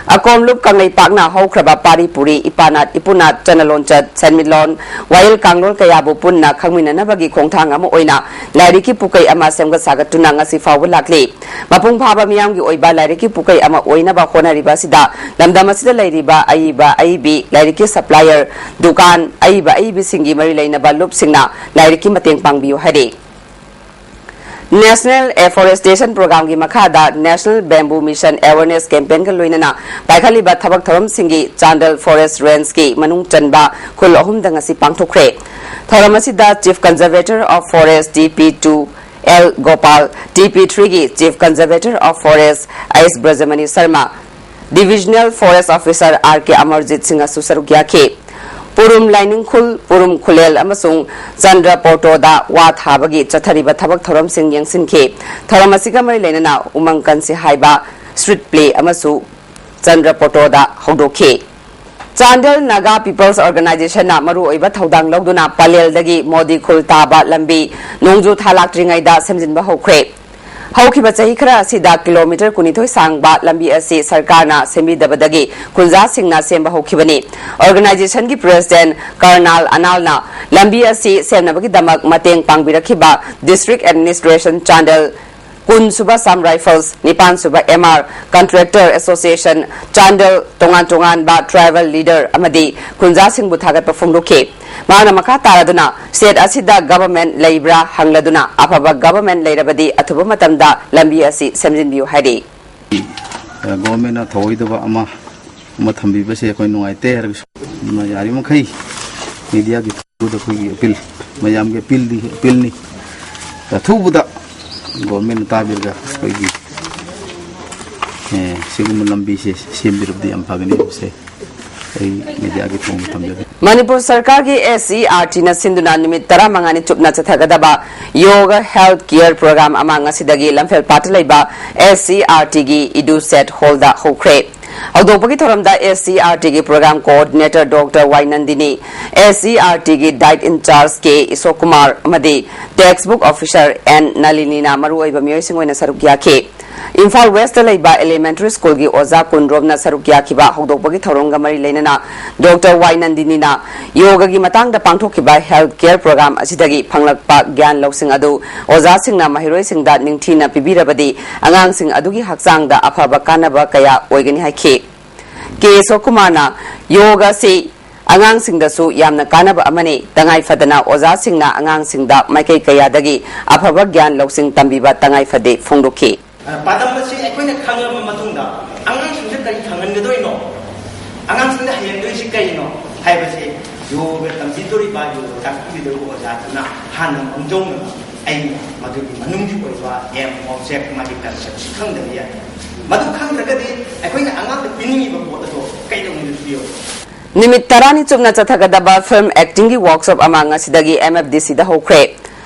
ꯑꯀꯣꯝꯂꯨꯞ ꯀꯪꯂꯩꯄꯥꯛꯅ ꯍꯧꯈ꯭ꯔꯕ ꯄꯥꯔꯤ ꯄꯨꯔꯤ ꯏꯄꯥꯅꯥꯠ ꯏꯄꯨꯅꯥꯠ ꯆꯠꯅ ꯂꯣꯟꯆꯠ, ꯁꯦꯟꯃꯤꯠꯂꯣꯟ, ꯋꯥꯌꯦꯜ ꯀꯥꯡꯂꯣꯟ ꯀꯌꯥꯕꯨ ꯄꯨꯟꯅ ꯈꯪꯃꯤꯟꯅꯅꯕꯒꯤ ꯈꯣꯡꯊꯥꯡ ꯑꯃ ꯑꯣꯏꯅ ꯂꯥꯏꯔꯤꯛꯀꯤ ꯄꯨꯀꯩ ꯑꯃ ꯁꯦꯝꯒꯠ ꯁꯥꯒꯠꯇꯨꯅ ꯉꯁꯤ ꯐꯥꯎꯕ ꯂꯥꯛꯂꯤ꯫ ꯃꯄꯨꯡ ꯐꯥꯕ ꯃꯤꯌꯥꯝꯒꯤ ꯑꯣꯏꯕ ꯂꯥꯏꯔꯤꯛꯀꯤ ꯄꯨꯀꯩ ꯑꯃ ꯑꯣꯏꯅꯕ ꯍꯣꯠꯅꯔꯤꯕ ꯑꯁꯤꯗ ꯂꯝꯗꯝ ꯑꯁꯤꯗ ꯂꯩꯔꯤꯕ ꯑꯏꯕ ꯑꯏꯕꯤ, ꯂꯥꯏꯔꯤꯛꯀꯤ supplier, ꯗꯨꯀꯥꯟ, ꯑꯏꯕ ꯑꯏꯕꯤꯁꯤꯡꯒꯤ ꯃꯔꯤ ꯂꯩꯅꯕ ꯂꯨꯞꯁꯤꯡꯅ ꯂꯥꯏꯔꯤꯛꯀꯤ ꯃꯇꯦꯡ ꯄꯥꯡꯕꯤꯌꯨ ꯍꯥꯏꯔꯤ꯫ National Afforestation Programꯒꯤ ꯃꯈꯥꯗ National Bamboo Mission Awareness Campaignꯒ ꯂꯣꯏꯅꯅ ꯄꯥꯏꯈꯠꯂꯤꯕ ꯊꯕꯛ ꯊꯧꯔꯝꯁꯤꯡꯒꯤ ꯆꯥꯟꯗꯦꯜ Forest Rangeꯀꯤ ꯃꯅꯨꯡ ꯆꯟꯕ ꯈꯨꯜ ꯑꯍꯨꯝꯗ ꯉꯁꯤ ꯄꯥꯡꯊꯣꯛꯈ꯭ꯔꯦ꯫ ꯊꯧꯔꯝ ꯑꯁꯤꯗ Chief Conservator of Forest D P two L Gopal, D P threeꯒꯤ Chief Conservator of Forest S Brajamani Sharma, Divisional Forest Officer R K Amarjit ꯁꯤꯡꯅꯁꯨ ꯁꯔꯨꯛ ꯌꯥꯈꯤ꯫ ꯄꯨꯔꯨꯝ ꯂꯥꯏꯅꯤꯡꯈꯨꯜ, ꯄꯨꯔꯨꯝ ꯈꯨꯂꯦꯜ ꯑꯃꯁꯨꯡ ꯆꯟꯗ꯭ꯔ ꯄꯣꯇꯣꯗ ꯋꯥ ꯊꯥꯕꯒꯤ ꯆꯠꯊꯔꯤꯕ ꯊꯕꯛ ꯊꯧꯔꯝꯁꯤꯡ ꯌꯦꯡꯁꯤꯟꯈꯤ꯫ ꯊꯧꯔꯝ ꯑꯁꯤꯒ ꯃꯔꯤ ꯂꯩꯅꯅ ꯎꯃꯪ ꯀꯟꯁꯤ ꯍꯥꯏꯕ street play ꯑꯃꯁꯨ ꯆꯟꯗ꯭ꯔ ꯄꯣꯇꯣꯗ ꯍꯧꯗꯣꯛꯈꯤ꯫ ꯆꯥꯟꯗꯦꯜ Naga People's Organizationꯅ ꯃꯔꯨꯑꯣꯏꯕ ꯊꯧꯗꯥꯡ ꯂꯧꯗꯨꯅ ꯄꯂꯦꯜꯗꯒꯤ ꯃꯣꯗꯤ ꯈꯨꯜ ꯇꯥꯕ ꯂꯝꯕꯤ ꯅꯣꯡꯖꯨ ꯊꯥ ꯂꯥꯛꯇ꯭ꯔꯤꯉꯩꯗ ꯁꯦꯝꯖꯤꯟꯕ ꯍꯧꯈ꯭ꯔꯦ꯫ ꯍꯧꯈꯤꯕ ꯆꯍꯤ ꯈꯔ ꯑꯁꯤꯗ ꯀꯤꯂꯣꯃꯤꯇꯔ ꯀꯨꯟꯅꯤꯊꯣꯏ ꯁꯥꯡꯕ ꯂꯝꯕꯤ ꯑꯁꯤ ꯁꯔꯀꯥꯔꯅ ꯁꯦꯝꯕꯤꯗꯕꯗꯒꯤ ꯈꯨꯟꯖꯥꯁꯤꯡꯅ ꯁꯦꯝꯕ ꯍꯧꯈꯤꯕꯅꯤ꯫ ꯑꯣꯔꯒꯅꯥꯏꯖꯦꯁꯟꯒꯤ ꯄ꯭ꯔꯦꯁꯤꯗꯦꯟꯠ ꯀꯔꯅꯥꯜ ꯑꯅꯥꯜꯅ ꯂꯝꯕꯤ ꯑꯁꯤ ꯁꯦꯝꯅꯕꯒꯤꯗꯃꯛ ꯃꯇꯦꯡ ꯄꯥꯡꯕꯤꯔꯛꯈꯤꯕ ꯗꯤꯁꯇ꯭ꯔꯤꯛ ꯑꯦꯗꯃꯤꯅꯤꯁꯇ꯭ꯔꯦꯁꯟ ꯆꯥꯟꯗꯦꯜ, ꯀꯨꯟ ꯁꯨꯕ ꯁꯥꯝ ꯔꯥꯏꯐꯜꯁ, ꯅꯤꯄꯥꯟ ꯁꯨꯕ M R, contractor association Chandel, ꯇꯣꯉꯥꯟ ꯇꯣꯉꯥꯟꯕ ꯇ꯭ꯔꯥꯏꯕꯦꯜ ꯂꯤꯗꯔ ꯑꯃꯗꯤ ꯈꯨꯟꯖꯥꯁꯤꯡꯕꯨ ꯊꯥꯒꯠꯄ ꯐꯣꯡꯗꯣꯛꯈꯤ꯫ ꯃꯍꯥꯛꯅ ꯃꯈꯥ ꯇꯥꯔꯗꯨꯅ ꯁ꯭ꯇꯦꯠ ꯑꯁꯤꯗ ꯒꯚꯔꯟꯃꯦꯟꯠ ꯂꯩꯕ꯭ꯔꯥ ꯍꯪꯂꯗꯨꯅ ꯑꯐꯕ ꯒꯚꯔꯟꯃꯦꯟꯠ ꯂꯩꯔꯕꯗꯤ ꯑꯊꯨꯕ ꯃꯇꯝꯗ ꯂꯝꯕꯤ ꯑꯁꯤ ꯁꯦꯝꯖꯤꯟꯕꯤꯌꯨ ꯍꯥꯏꯔꯤ꯫ ꯒꯣꯔꯃꯦꯟꯅ ꯊꯧꯑꯣꯏꯗꯕ ꯑꯃ ꯑꯃ ꯊꯝꯕꯤꯕꯁꯦ ꯑꯩꯈꯣꯏ ꯅꯨꯡꯉꯥꯏꯇꯦ ꯍꯥꯏꯔꯒꯁꯨ, ꯑꯗꯨꯅ ꯌꯥꯔꯤꯕꯃꯈꯩ ꯃꯤꯗꯤꯌꯥꯒꯤ ꯊ꯭ꯔꯨꯗ ꯑꯩꯈꯣꯏꯒꯤ ꯑꯄꯤꯜ, ꯃꯌꯥꯝꯒꯤ ꯑꯄꯤꯜꯗꯤ ꯑꯄꯤꯜꯅꯤ꯫ ꯑꯊꯨꯕꯗ ꯒꯣꯔꯃꯦꯟꯅ ꯇꯥꯕꯤꯔꯒ ꯑꯩꯈꯣꯏꯒꯤ, ꯑꯦ, ꯁꯤꯒꯨꯝꯕ ꯂꯝꯕꯤꯁꯦ ꯁꯦꯝꯕꯤꯔꯕꯗꯤ ꯌꯥꯝ ꯐꯒꯅꯤ ꯍꯥꯏꯕꯁꯦ ꯑꯩ ꯃꯤꯗꯤꯌꯥꯒꯤ ꯊꯣꯡꯗ ꯊꯝꯖꯒꯦ꯫ ꯃꯅꯤꯄꯨꯔ ꯁꯔꯀꯥꯔꯒꯤ ꯑꯦꯁ ꯁꯤ ꯏ ꯑꯥꯔ ꯇꯤꯅ ꯁꯤꯟꯗꯨꯅ ꯅꯨꯃꯤꯠ ꯇꯔꯥꯃꯉꯥꯅꯤ ꯆꯨꯞꯅ ꯆꯠꯊꯒꯗꯕ ꯌꯣꯒ ꯍꯦꯜꯊ ꯀꯤꯌꯔ ꯄ꯭ꯔꯣꯒ꯭ꯔꯥꯝ ꯑꯃ ꯉꯁꯤꯗꯒꯤ ꯂꯝꯐꯦꯜꯄꯥꯠꯇ ꯂꯩꯕ ꯑꯦꯁ ꯁꯤ ꯏ ꯑꯥꯔ ꯇꯤꯒꯤ ꯏꯗꯨ ꯁꯦꯠ ꯍꯣꯜꯗ ꯍꯧꯈ꯭ꯔꯦ꯫ ꯍꯧꯗꯣꯛꯄꯒꯤ ꯊꯧꯔꯝꯗ ꯑꯦꯁ ꯁꯤ ꯏ ꯑꯥꯔ ꯇꯤꯒꯤ ꯄ꯭ꯔꯣꯒ꯭ꯔꯥꯝ ꯀꯣꯑꯣꯔꯗꯤꯅꯦꯇꯔ ꯗꯣꯛꯇꯔ ꯋꯥꯏ Nandini, S C E R ꯇꯤꯒꯤ ꯗꯥꯏꯠ ꯏꯟꯆꯥꯔꯖ ꯀꯦ ꯏꯁꯣꯛ ꯀꯨꯃꯥꯔ ꯑꯃꯗꯤ ꯇꯦꯛꯁ ꯕꯨꯛ ꯑꯣꯐꯤꯁꯥꯔ ꯑꯦꯟ ꯅꯂꯤꯅꯤꯅ ꯃꯔꯨꯑꯣꯏꯕ ꯃꯤꯑꯣꯏꯁꯤꯡ ꯑꯣꯏꯅ ꯁꯔꯨꯛ ꯌꯥꯈꯤ꯫ ꯏꯝꯐꯥꯜ ꯋꯦꯁꯇ ꯂꯩꯕ ꯏꯂꯤꯃꯦꯟꯇꯔꯤ ꯁ꯭ꯀꯨꯜꯒꯤ ꯑꯣꯖꯥ ꯀꯨꯟꯔꯣꯝꯅ ꯁꯔꯨꯛ ꯌꯥꯈꯤꯕ ꯍꯧꯗꯣꯛꯄꯒꯤ ꯊꯧꯔꯝꯒ ꯃꯔꯤ ꯂꯩꯅꯅ ꯗꯣꯛꯇꯔ ꯋꯥꯏ ꯅꯟꯗꯤꯅꯤꯅ ꯌꯣꯒꯒꯤ ꯃꯇꯥꯡꯗ ꯄꯥꯡꯊꯣꯛꯈꯤꯕ ꯍꯦꯜꯊ ꯀꯤꯌꯔ ꯄ꯭ꯔꯣꯒ꯭ꯔꯥꯝ ꯑꯁꯤꯗꯒꯤ ꯐꯪꯂꯛꯄ ꯒ꯭ꯌꯥꯟ ꯂꯧꯁꯤꯡ ꯑꯗꯨ ꯑꯣꯖꯥꯁꯤꯡꯅ ꯃꯍꯩꯔꯣꯏꯁꯤꯡꯗ ꯅꯤꯡꯊꯤꯅ ꯄꯤꯕꯤꯔꯕꯗꯤ ꯑꯉꯥꯡꯁꯤꯡ ꯑꯗꯨꯒꯤ ꯍꯛꯆꯥꯡꯗ ꯑꯐꯕ ꯀꯥꯟꯅꯕ ꯀꯌꯥ ꯑꯣꯏꯒꯅꯤ ꯍꯥꯏꯈꯤ꯫ ꯀꯦ ꯑꯁꯣꯛ ꯀꯨꯃꯥꯔꯅ ꯌꯣꯒ ꯑꯁꯤ ꯑꯉꯥꯡꯁꯤꯡꯗꯁꯨ ꯌꯥꯝꯅ ꯀꯥꯟꯅꯕ ꯑꯃꯅꯤ, ꯇꯉꯥꯏ ꯐꯗꯅ ꯑꯣꯖꯥꯁꯤꯡꯅ ꯑꯉꯥꯡꯁꯤꯡꯗ ꯃꯥꯏꯀꯩ ꯀꯌꯥꯗꯒꯤ ꯑꯐꯕ ꯒ꯭ꯌꯥꯟ ꯂꯧꯁꯤꯡ ꯇꯝꯕꯤꯕ ꯇꯉꯥꯏ ꯐꯗꯦ ꯐꯣꯡꯗꯣꯛꯈꯤ꯫ ꯄꯥꯟꯗꯝ ꯑꯁꯤ ꯑꯩꯈꯣꯏꯅ ꯈꯪꯂꯕ ꯃꯇꯨꯡꯗ ꯑꯉꯥꯡꯁꯤꯡꯁꯦ ꯀꯔꯤ ꯈꯪꯍꯟꯒꯗꯣꯏꯅꯣ, ꯑꯉꯥꯡꯁꯤꯡꯗ ꯍꯩꯍꯟꯗꯣꯏꯁꯤ ꯀꯔꯤꯅꯣ ꯍꯥꯏꯕꯁꯦ ꯌꯣꯒ ꯇꯝꯕꯤꯗꯣꯔꯤꯕ, ꯌꯣꯒ ꯇꯥꯛꯄꯤꯒꯗꯧꯔꯤꯕ ꯑꯣꯖꯥꯗꯨꯅ ꯍꯥꯟꯅ ꯃꯥꯡꯖꯧꯅꯅ ꯑꯩꯅ ꯃꯗꯨꯒꯤ ꯃꯅꯨꯡꯒꯤ ꯑꯣꯏꯕ aim, object, ꯃꯥꯒꯤ concept ꯁꯤ ꯈꯪꯗꯕ ꯌꯥꯏ꯫ ꯃꯗꯨ ꯈꯪꯗ꯭ꯔꯒꯗꯤ ꯑꯩꯈꯣꯏꯅ ꯑꯉꯥꯡꯗ ꯄꯤꯅꯤꯡꯉꯤꯕ ꯄꯣꯠ ꯑꯗꯣ ꯀꯩꯗꯧꯅꯨꯡꯗ ꯄꯤꯔꯣꯏ꯫ ꯅꯨꯃꯤꯠ ꯇꯔꯥꯅꯤ ꯆꯨꯞꯅ ꯆꯠꯊꯒꯗꯕ ꯐꯤꯜꯝ ꯑꯦꯛꯇꯤꯡꯒꯤ ꯋꯥꯔꯛꯁꯣꯞ ꯑꯃ ꯉꯁꯤꯗꯒꯤ ꯑꯦꯝ ꯑꯦꯐ ꯗꯤ ꯁꯤꯗ ꯍꯧꯈ꯭ꯔꯦ꯫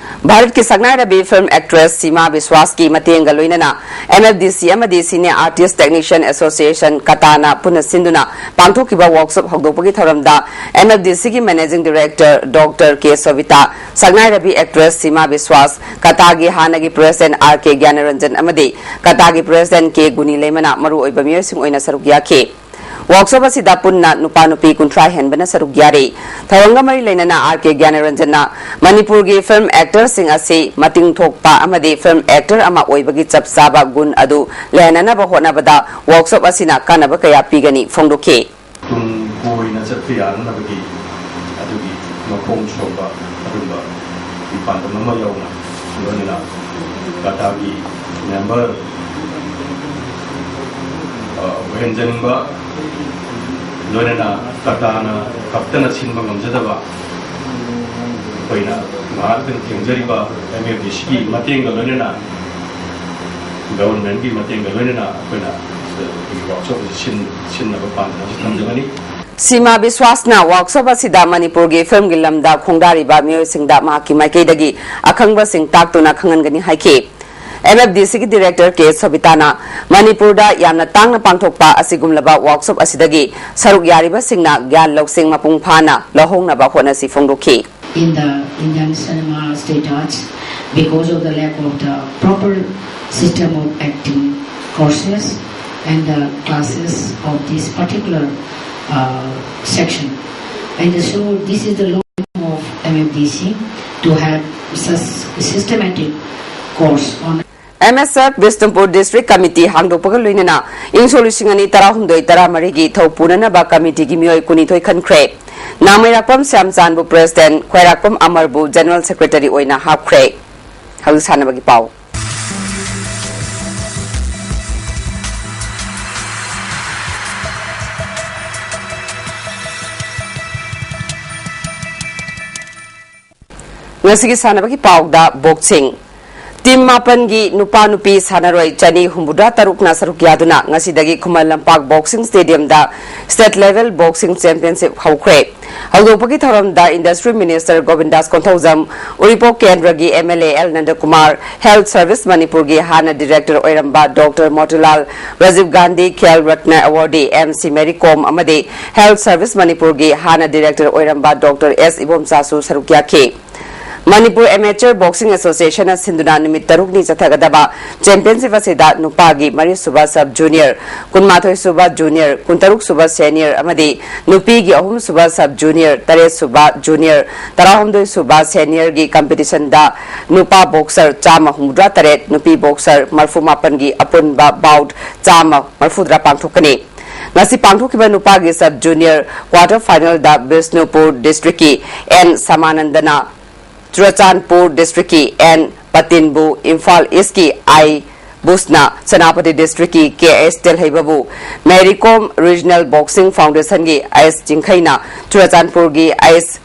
ꯚꯥꯔꯠꯀꯤ ꯁꯛꯅꯥꯏꯔꯕꯤ ꯐꯤꯜꯝ ꯑꯦꯛꯇ꯭ꯔꯦꯁ ꯁꯤꯃꯥ ꯕꯤꯁ꯭ꯋꯥꯁꯀꯤ ꯃꯇꯦꯡꯒ ꯂꯣꯏꯅꯅ ꯑꯦꯝ ꯑꯦꯐ ꯗꯤ ꯁꯤ ꯑꯃꯗꯤ ꯁꯤꯅꯦ ꯑꯥꯔꯇꯤꯁ ꯇꯦꯛꯅꯤꯁꯤꯌꯟ ꯑꯦꯁꯣꯁꯤꯌꯦꯁꯟ ꯀꯇꯥꯅ ꯄꯨꯟꯅ ꯁꯤꯟꯗꯨꯅ ꯄꯥꯡꯊꯣꯛꯈꯤꯕ ꯋꯥꯔꯛꯁꯣꯞ ꯍꯧꯗꯣꯛꯄꯒꯤ ꯊꯧꯔꯝꯗ ꯑꯦꯝ ꯑꯦꯐ ꯗꯤ ꯁꯤꯒꯤ ꯃꯦꯅꯦꯖꯤꯡ ꯗꯤꯔꯦꯛꯇꯔ ꯗꯣꯛꯇꯔ ꯀꯦ ꯁꯣꯚꯤꯇꯥ, ꯁꯛꯅꯥꯏꯔꯕꯤ ꯑꯦꯛꯇ꯭ꯔꯦꯁ ꯁꯤꯃꯥ ꯕꯤꯁ꯭ꯋꯥꯁ, ꯀꯇꯥꯒꯤ ꯍꯥꯟꯅꯒꯤ ꯄ꯭ꯔꯦꯁꯤꯗꯦꯟꯠ ꯑꯥꯔ ꯀꯦ ꯒ꯭ꯌꯥꯅꯔꯟꯖꯟ ꯑꯃꯗꯤ ꯀꯇꯥꯒꯤ ꯄ꯭ꯔꯦꯁꯤꯗꯦꯟꯠ ꯀꯦ ꯒꯨꯅꯤ ꯂꯩꯃꯅ ꯃꯔꯨꯑꯣꯏꯕ ꯃꯤꯑꯣꯏꯁꯤꯡ ꯑꯣꯏꯅ ꯁꯔꯨꯛ ꯌꯥꯈꯤ꯫ ꯋꯥꯔꯛꯁꯣꯞ ꯑꯁꯤꯗ ꯄꯨꯟꯅ ꯅꯨꯄꯥ ꯅꯨꯄꯤ ꯀꯨꯟꯊ꯭ꯔꯥ ꯍꯦꯟꯕꯅ ꯁꯔꯨꯛ ꯌꯥꯔꯤ꯫ ꯊꯧꯔꯝꯒ ꯃꯔꯤ ꯂꯩꯅꯅ ꯑꯥꯔ ꯀꯦ ꯒ꯭ꯌꯥꯅꯔꯟꯖꯟꯅ ꯃꯅꯤꯄꯨꯔꯒꯤ ꯐꯤꯜꯝ ꯑꯦꯛꯇꯔꯁꯤꯡ ꯑꯁꯤ ꯃꯇꯤꯡ ꯊꯣꯛꯄ ꯑꯃꯗꯤ ꯐꯤꯜꯝ ꯑꯦꯛꯇꯔ ꯑꯃ ꯑꯣꯏꯕꯒꯤ ꯆꯞ ꯆꯥꯕ ꯒꯨꯟ ꯑꯗꯨ ꯂꯩꯍꯟꯅꯅꯕ ꯍꯣꯠꯅꯕꯗ ꯋꯥꯔꯛꯁꯣꯞ ꯑꯁꯤꯅ ꯀꯥꯟꯅꯕ ꯀꯌꯥ ꯄꯤꯒꯅꯤ ꯐꯣꯡꯗꯣꯛꯈꯤ꯫ ꯇꯨꯡ ꯀꯣꯏꯅ ꯆꯠꯄ ꯌꯥꯅꯅꯕꯒꯤ ꯑꯗꯨꯒꯤ ꯃꯈꯣꯡ ꯁꯣꯝꯕ ꯑꯗꯨꯝꯕ ꯄꯥꯟꯗꯝ ꯑꯃ ꯌꯥꯎꯅ, ꯂꯣꯏꯅꯅ ꯀꯇꯥꯒꯤ ꯃꯦꯝꯕꯔ, ꯑ, ꯑꯣꯏꯍꯟꯖꯅꯤꯡꯕ, ꯂꯣꯏꯅꯅ ꯀꯇꯥꯅ ꯈꯛꯇꯅ ꯁꯤꯟꯕ ꯉꯝꯖꯗꯕ, ꯑꯩꯈꯣꯏꯅ ꯉꯥꯏꯍꯥꯛꯇꯪ ꯊꯦꯡꯖꯔꯤꯕ ꯑꯦꯝ ꯑꯦꯐ ꯗꯤ ꯁꯤꯒꯤ ꯃꯇꯦꯡꯒ ꯂꯣꯏꯅꯅ, ꯒꯚꯔꯟꯃꯦꯟꯠꯀꯤ ꯃꯇꯦꯡꯒ ꯂꯣꯏꯅꯅ ꯑꯩꯈꯣꯏꯅ ꯁꯤꯗ ꯑꯩꯈꯣꯏꯒꯤ ꯋꯥꯔꯛꯁꯣꯞ ꯑꯁꯤ ꯁꯤꯟ-, ꯁꯤꯟꯅꯕ ꯄꯥꯟꯗꯝꯁꯨ ꯊꯝꯖꯒꯅꯤ꯫ ꯁꯤꯃꯥ ꯕꯤꯁ꯭ꯋꯥꯁꯅ ꯋꯥꯔꯛꯁꯣꯞ ꯑꯁꯤꯗ ꯃꯅꯤꯄꯨꯔꯒꯤ ꯐꯤꯜꯝꯒꯤ ꯂꯝꯗ ꯈꯣꯡꯗꯥꯔꯤꯕ ꯃꯤꯑꯣꯏꯁꯤꯡꯗ ꯃꯍꯥꯛꯀꯤ ꯃꯥꯏꯀꯩꯗꯒꯤ ꯑꯈꯪꯕꯁꯤꯡ ꯇꯥꯛꯇꯨꯅ ꯈꯪꯍꯟꯒꯅꯤ ꯍꯥꯏꯈꯤ꯫ ꯑꯦꯝ ꯑꯦꯐ ꯗꯤ ꯁꯤꯒꯤ ꯗꯤꯔꯦꯛꯇꯔ ꯀꯦ ꯁꯣꯕꯤꯇꯥꯅ ꯃꯅꯤꯄꯨꯔꯗ ꯌꯥꯝꯅ ꯇꯥꯡꯅ ꯄꯥꯡꯊꯣꯛꯄ ꯑꯁꯤꯒꯨꯝꯂꯕ ꯋꯥꯔꯛꯁꯣꯞ ꯑꯁꯤꯗꯒꯤ ꯁꯔꯨꯛ ꯌꯥꯔꯤꯕꯁꯤꯡꯅ ꯒ꯭ꯌꯥꯟ ꯂꯧꯁꯤꯡ ꯃꯄꯨꯡ ꯐꯥꯅ ꯂꯧꯍꯧꯅꯕ ꯍꯣꯠꯅꯁꯤ ꯐꯣꯡꯗꯣꯛꯈꯤ꯫ In the Indian cinema state arts, because of the lack of the proper system of acting courses and the classes of this particular, uh, section. And so this is the law of M F D C to have such systematic course on. M S F Bishnupur district committee ꯍꯥꯡꯗꯣꯛꯄꯒ ꯂꯣꯏꯅꯅ ꯏꯪ ꯁꯣꯛ ꯂꯤꯁꯤꯡ ꯑꯅꯤ ꯇꯔꯥꯍꯨꯝꯗꯣꯏ ꯇꯔꯥꯃꯔꯤꯒꯤ ꯊꯧ ꯄꯨꯅꯅꯕ ꯀꯃꯤꯇꯤꯒꯤ ꯃꯤꯑꯣꯏ ꯀꯨꯟꯅꯤꯊꯣꯏ ꯈꯟꯈ꯭ꯔꯦ꯫ ꯅꯥꯃꯩꯔꯥꯛꯄꯝ ꯁ꯭ꯌꯥꯝꯆꯥꯟꯕꯨ president, ꯈ꯭ꯋꯥꯏꯔꯥꯛꯄꯝ ꯑꯃꯔꯕꯨ ꯖꯦꯅꯔꯦꯜ ꯁꯦꯀ꯭ꯔꯦꯇꯔꯤ ꯑꯣꯏꯅ ꯍꯥꯞꯈ꯭ꯔꯦ꯫ ꯍꯧꯖꯤꯛ ꯁꯥꯟꯅꯕꯒꯤ ꯄꯥꯎ꯫ ꯉꯁꯤꯒꯤ ꯁꯥꯟꯅꯕꯒꯤ ꯄꯥꯎꯗ ꯕꯣꯛꯁꯤꯡ꯫ ꯇꯤꯝ ꯃꯥꯄꯟꯒꯤ ꯅꯨꯄꯥ ꯅꯨꯄꯤ ꯁꯥꯟꯅꯔꯣꯏ ꯆꯅꯤ ꯍꯨꯝꯐꯨꯇꯔꯥ ꯇꯔꯨꯛꯅ ꯁꯔꯨꯛ ꯌꯥꯗꯨꯅ ꯉꯁꯤꯗꯒꯤ ꯈꯨꯃꯟ ꯂꯝꯄꯥꯛ ꯕꯣꯛꯁꯤꯡ ꯁ꯭ꯇꯦꯗꯤꯌꯝꯗ ꯁ꯭ꯇꯦꯠ ꯂꯦꯚꯦꯜ ꯕꯣꯛꯁꯤꯡ ꯆꯦꯝꯄꯤꯌꯟꯁꯤꯞ ꯍꯧꯈ꯭ꯔꯦ꯫ ꯍꯧꯗꯣꯛꯄꯒꯤ ꯊꯧꯔꯝꯗ ꯏꯟꯗꯁꯇ꯭ꯔꯤ ꯃꯤꯅꯤꯁꯇꯔ ꯒꯣꯕꯤꯟꯗꯥꯁ ꯀꯣꯟꯊꯧꯖꯝ, ꯎꯔꯤꯄꯣꯛ ꯀꯦꯟꯗ꯭ꯔꯒꯤ M L A L Nandakumar, health service ꯃꯅꯤꯄꯨꯔꯒꯤ ꯍꯥꯟꯅ ꯗꯤꯔꯦꯛꯇꯔ ꯑꯣꯏꯔꯝꯕ doctor Motilal, Rajiv Gandhi Khel Ratna awardee M C Mary ꯀꯣꯝ ꯑꯃꯗꯤ ꯍꯦꯜꯊ ꯁꯔꯚꯤꯁ ꯃꯅꯤꯄꯨꯔꯒꯤ ꯍꯥꯟꯅ ꯗꯤꯔꯦꯛꯇꯔ ꯑꯣꯏꯔꯝꯕ ꯗꯣꯛꯇꯔ ꯑꯦꯁ ꯏꯕꯣꯝꯆꯥꯁꯨ ꯁꯔꯨꯛ ꯌꯥꯈꯤ꯫ ꯃꯅꯤꯄꯨꯔ ꯑꯦꯃꯦꯆꯔ ꯕꯣꯛꯁꯤꯡ ꯑꯦꯁꯣꯁꯤꯌꯦꯁꯟꯅ ꯁꯤꯟꯗꯨꯅ ꯅꯨꯃꯤꯠ ꯇꯔꯨꯛꯅꯤ ꯆꯠꯊꯒꯗꯕ ꯆꯦꯝꯄꯤꯌꯟꯁꯤꯞ ꯑꯁꯤꯗ ꯅꯨꯄꯥꯒꯤ ꯃꯔꯤ ꯁꯨꯕ ꯁꯕ ꯖꯨꯅꯤꯌꯔ, ꯀꯨꯟꯃꯥꯊꯣꯏ ꯁꯨꯕ ꯖꯨꯅꯤꯌꯔ, ꯀꯨꯟꯇꯔꯨꯛ ꯁꯨꯕ ꯁꯦꯅꯤꯌꯔ ꯑꯃꯗꯤ ꯅꯨꯄꯤꯒꯤ ꯑꯍꯨꯝ ꯁꯨꯕ ꯁꯕ ꯖꯨꯅꯤꯌꯔ, ꯇꯔꯦꯠ ꯁꯨꯕ ꯖꯨꯅꯤꯌꯔ, ꯇꯔꯥꯍꯨꯝꯗꯣꯏ ꯁꯨꯕ ꯁꯦꯅꯤꯌꯔꯒꯤ ꯀꯝꯄꯤꯇꯤꯁꯟꯗ ꯅꯨꯄꯥ ꯕꯣꯛꯁꯔ ꯆꯥꯝꯃ ꯍꯨꯝꯐꯨꯇꯔꯥ ꯇꯔꯦꯠ, ꯅꯨꯄꯤ ꯕꯣꯛꯁꯔ ꯃꯔꯤꯐꯨ ꯃꯥꯄꯟꯒꯤ ꯑꯄꯨꯟꯕ ꯕꯥꯎꯠ ꯆꯥꯝꯃ ꯃꯔꯤꯐꯨꯇꯔꯥ ꯄꯥꯡꯊꯣꯛꯀꯅꯤ꯫ ꯉꯁꯤ ꯄꯥꯡꯊꯣꯛꯈꯤꯕ ꯅꯨꯄꯥꯒꯤ ꯁꯕ ꯖꯨꯅꯤꯌꯔ ꯀ꯭ꯋꯥꯇꯔ ꯐꯥꯏꯅꯦꯜꯗ ꯕꯤꯁꯅꯨꯄꯨꯔ ꯗꯤꯁꯇ꯭ꯔꯤꯛꯀꯤ ꯑꯦꯟ ꯁꯃꯥꯅꯟꯗꯅ ꯆꯨꯔꯆꯥꯟꯄꯨꯔ ꯗꯤꯁꯇ꯭ꯔꯤꯛꯀꯤ ꯑꯦꯟ ꯄꯇꯤꯟꯕꯨ, ꯏꯝꯐꯥꯜ ꯏꯁꯀꯤ ꯑꯥꯏ ꯕꯨꯁꯅ ꯁꯦꯅꯥꯄꯇꯤ ꯗꯤꯁꯇ꯭ꯔꯤꯛꯀꯤ ꯀꯦ ꯑꯦꯁ ꯇꯦꯜꯍꯩꯕꯕꯨ, ꯃꯦꯔꯤ ꯀꯣꯝ ꯔꯤꯖꯅꯦꯜ ꯕꯣꯛꯁꯤꯡ ꯐꯥꯎꯟꯗꯦꯁꯟꯒꯤ ꯑꯥꯏꯁ ꯆꯤꯡꯈꯩꯅ ꯆꯨꯔꯆꯥꯟꯄꯨꯔꯒꯤ ꯑꯥꯏꯁ